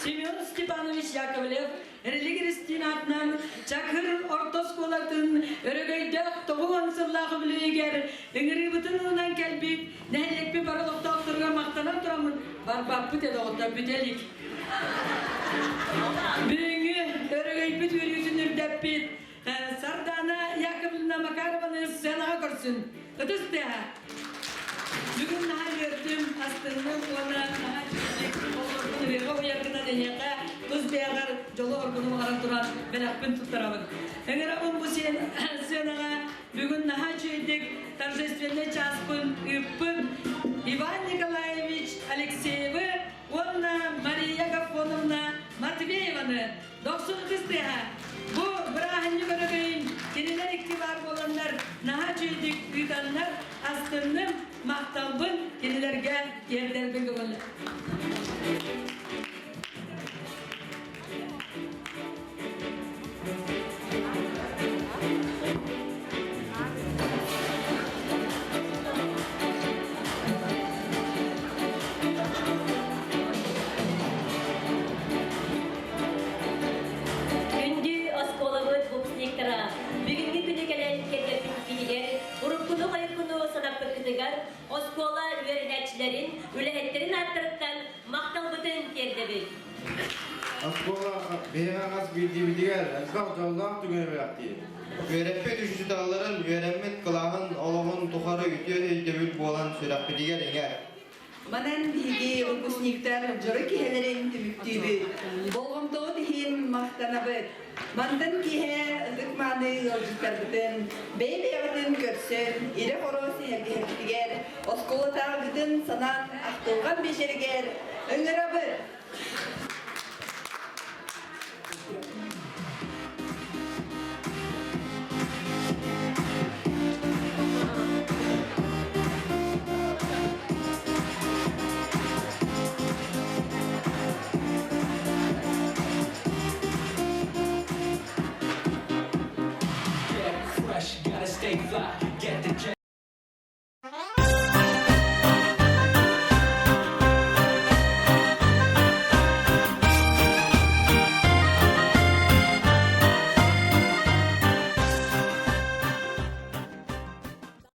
Семен Степанович Яковлев Религиристин атынан Чакыр орто оскуолатын өрөгөйдөөх тоҕуон сыллаах үбүлүөйүгэр ыҥырыыбытын ылынан кэлбит нэһилиэкпит бары олохтоохторугар махтанан тураммын барбаппыт этэ оҕотто бүтэлик. Бүгүҥҥү өрөгөйбүт үөрүүтүн үрдэппит Сардаана Яковлевна Макарованы сценаҕа көрсүн. Ытыс тыаһа. Бүгүн наһаа үөрдүм, астынным уонна наһаа үчүгэйдик олорбун ырыаҕа уйаргынан эһиэхэ тус бэйэҕэр дьолу оргуну баҕаран туран бэлэхпин туттарабын. Ыҥырабын бу сценаҕа бүгүн наһаа үчүгэйдик торжественнай чааспын ыыппын Иван Николаевич Алексеевы уонна Мария Гафоновна Матвееваны Дохсун ытыс тыаһа. Бу бырааһынньык өрөгөйүн кинилэр икки баар буоланнар наһаа үчүгэйдик ыытаннар астынным, махталбын кинилэргэ тиэрдэрбин көҥүл. Күндү оскуолабыт выпускниктара, бүгүҥҥү күнү кэлэн кэргэммитигэр, уруккуну-хойуккуну санаппыккытыгар оскуола үөрэнээччилэрин, үлэһиттэрин ааттарыттан махталбытын тиэрдэбит. Оскуола биһиэхэ хас биирдиибитигэр элбэх дьоллоох түгэни бэлэхтиир. Үөрэппит учууталларын үөрэммит кылааһын олоҕун тухары үтүө өйдөбүл буолан сүрэхпитигэр иҥэр. Манан биһиги выпускниктар дьоро киһилэрин түмүктүүбүт. Болҕомтоҕут иһин махтанабыт. Мантан киэһэ ытык-мааны ыалдьыттарбытын бэйэ-бэйэҕитин көрсөн, ирэ-хоро сэһэргэһэрбитигэр, оскуолатааҕыгытын санаан ахтылҕан биэчэригэр ыҥырабыт.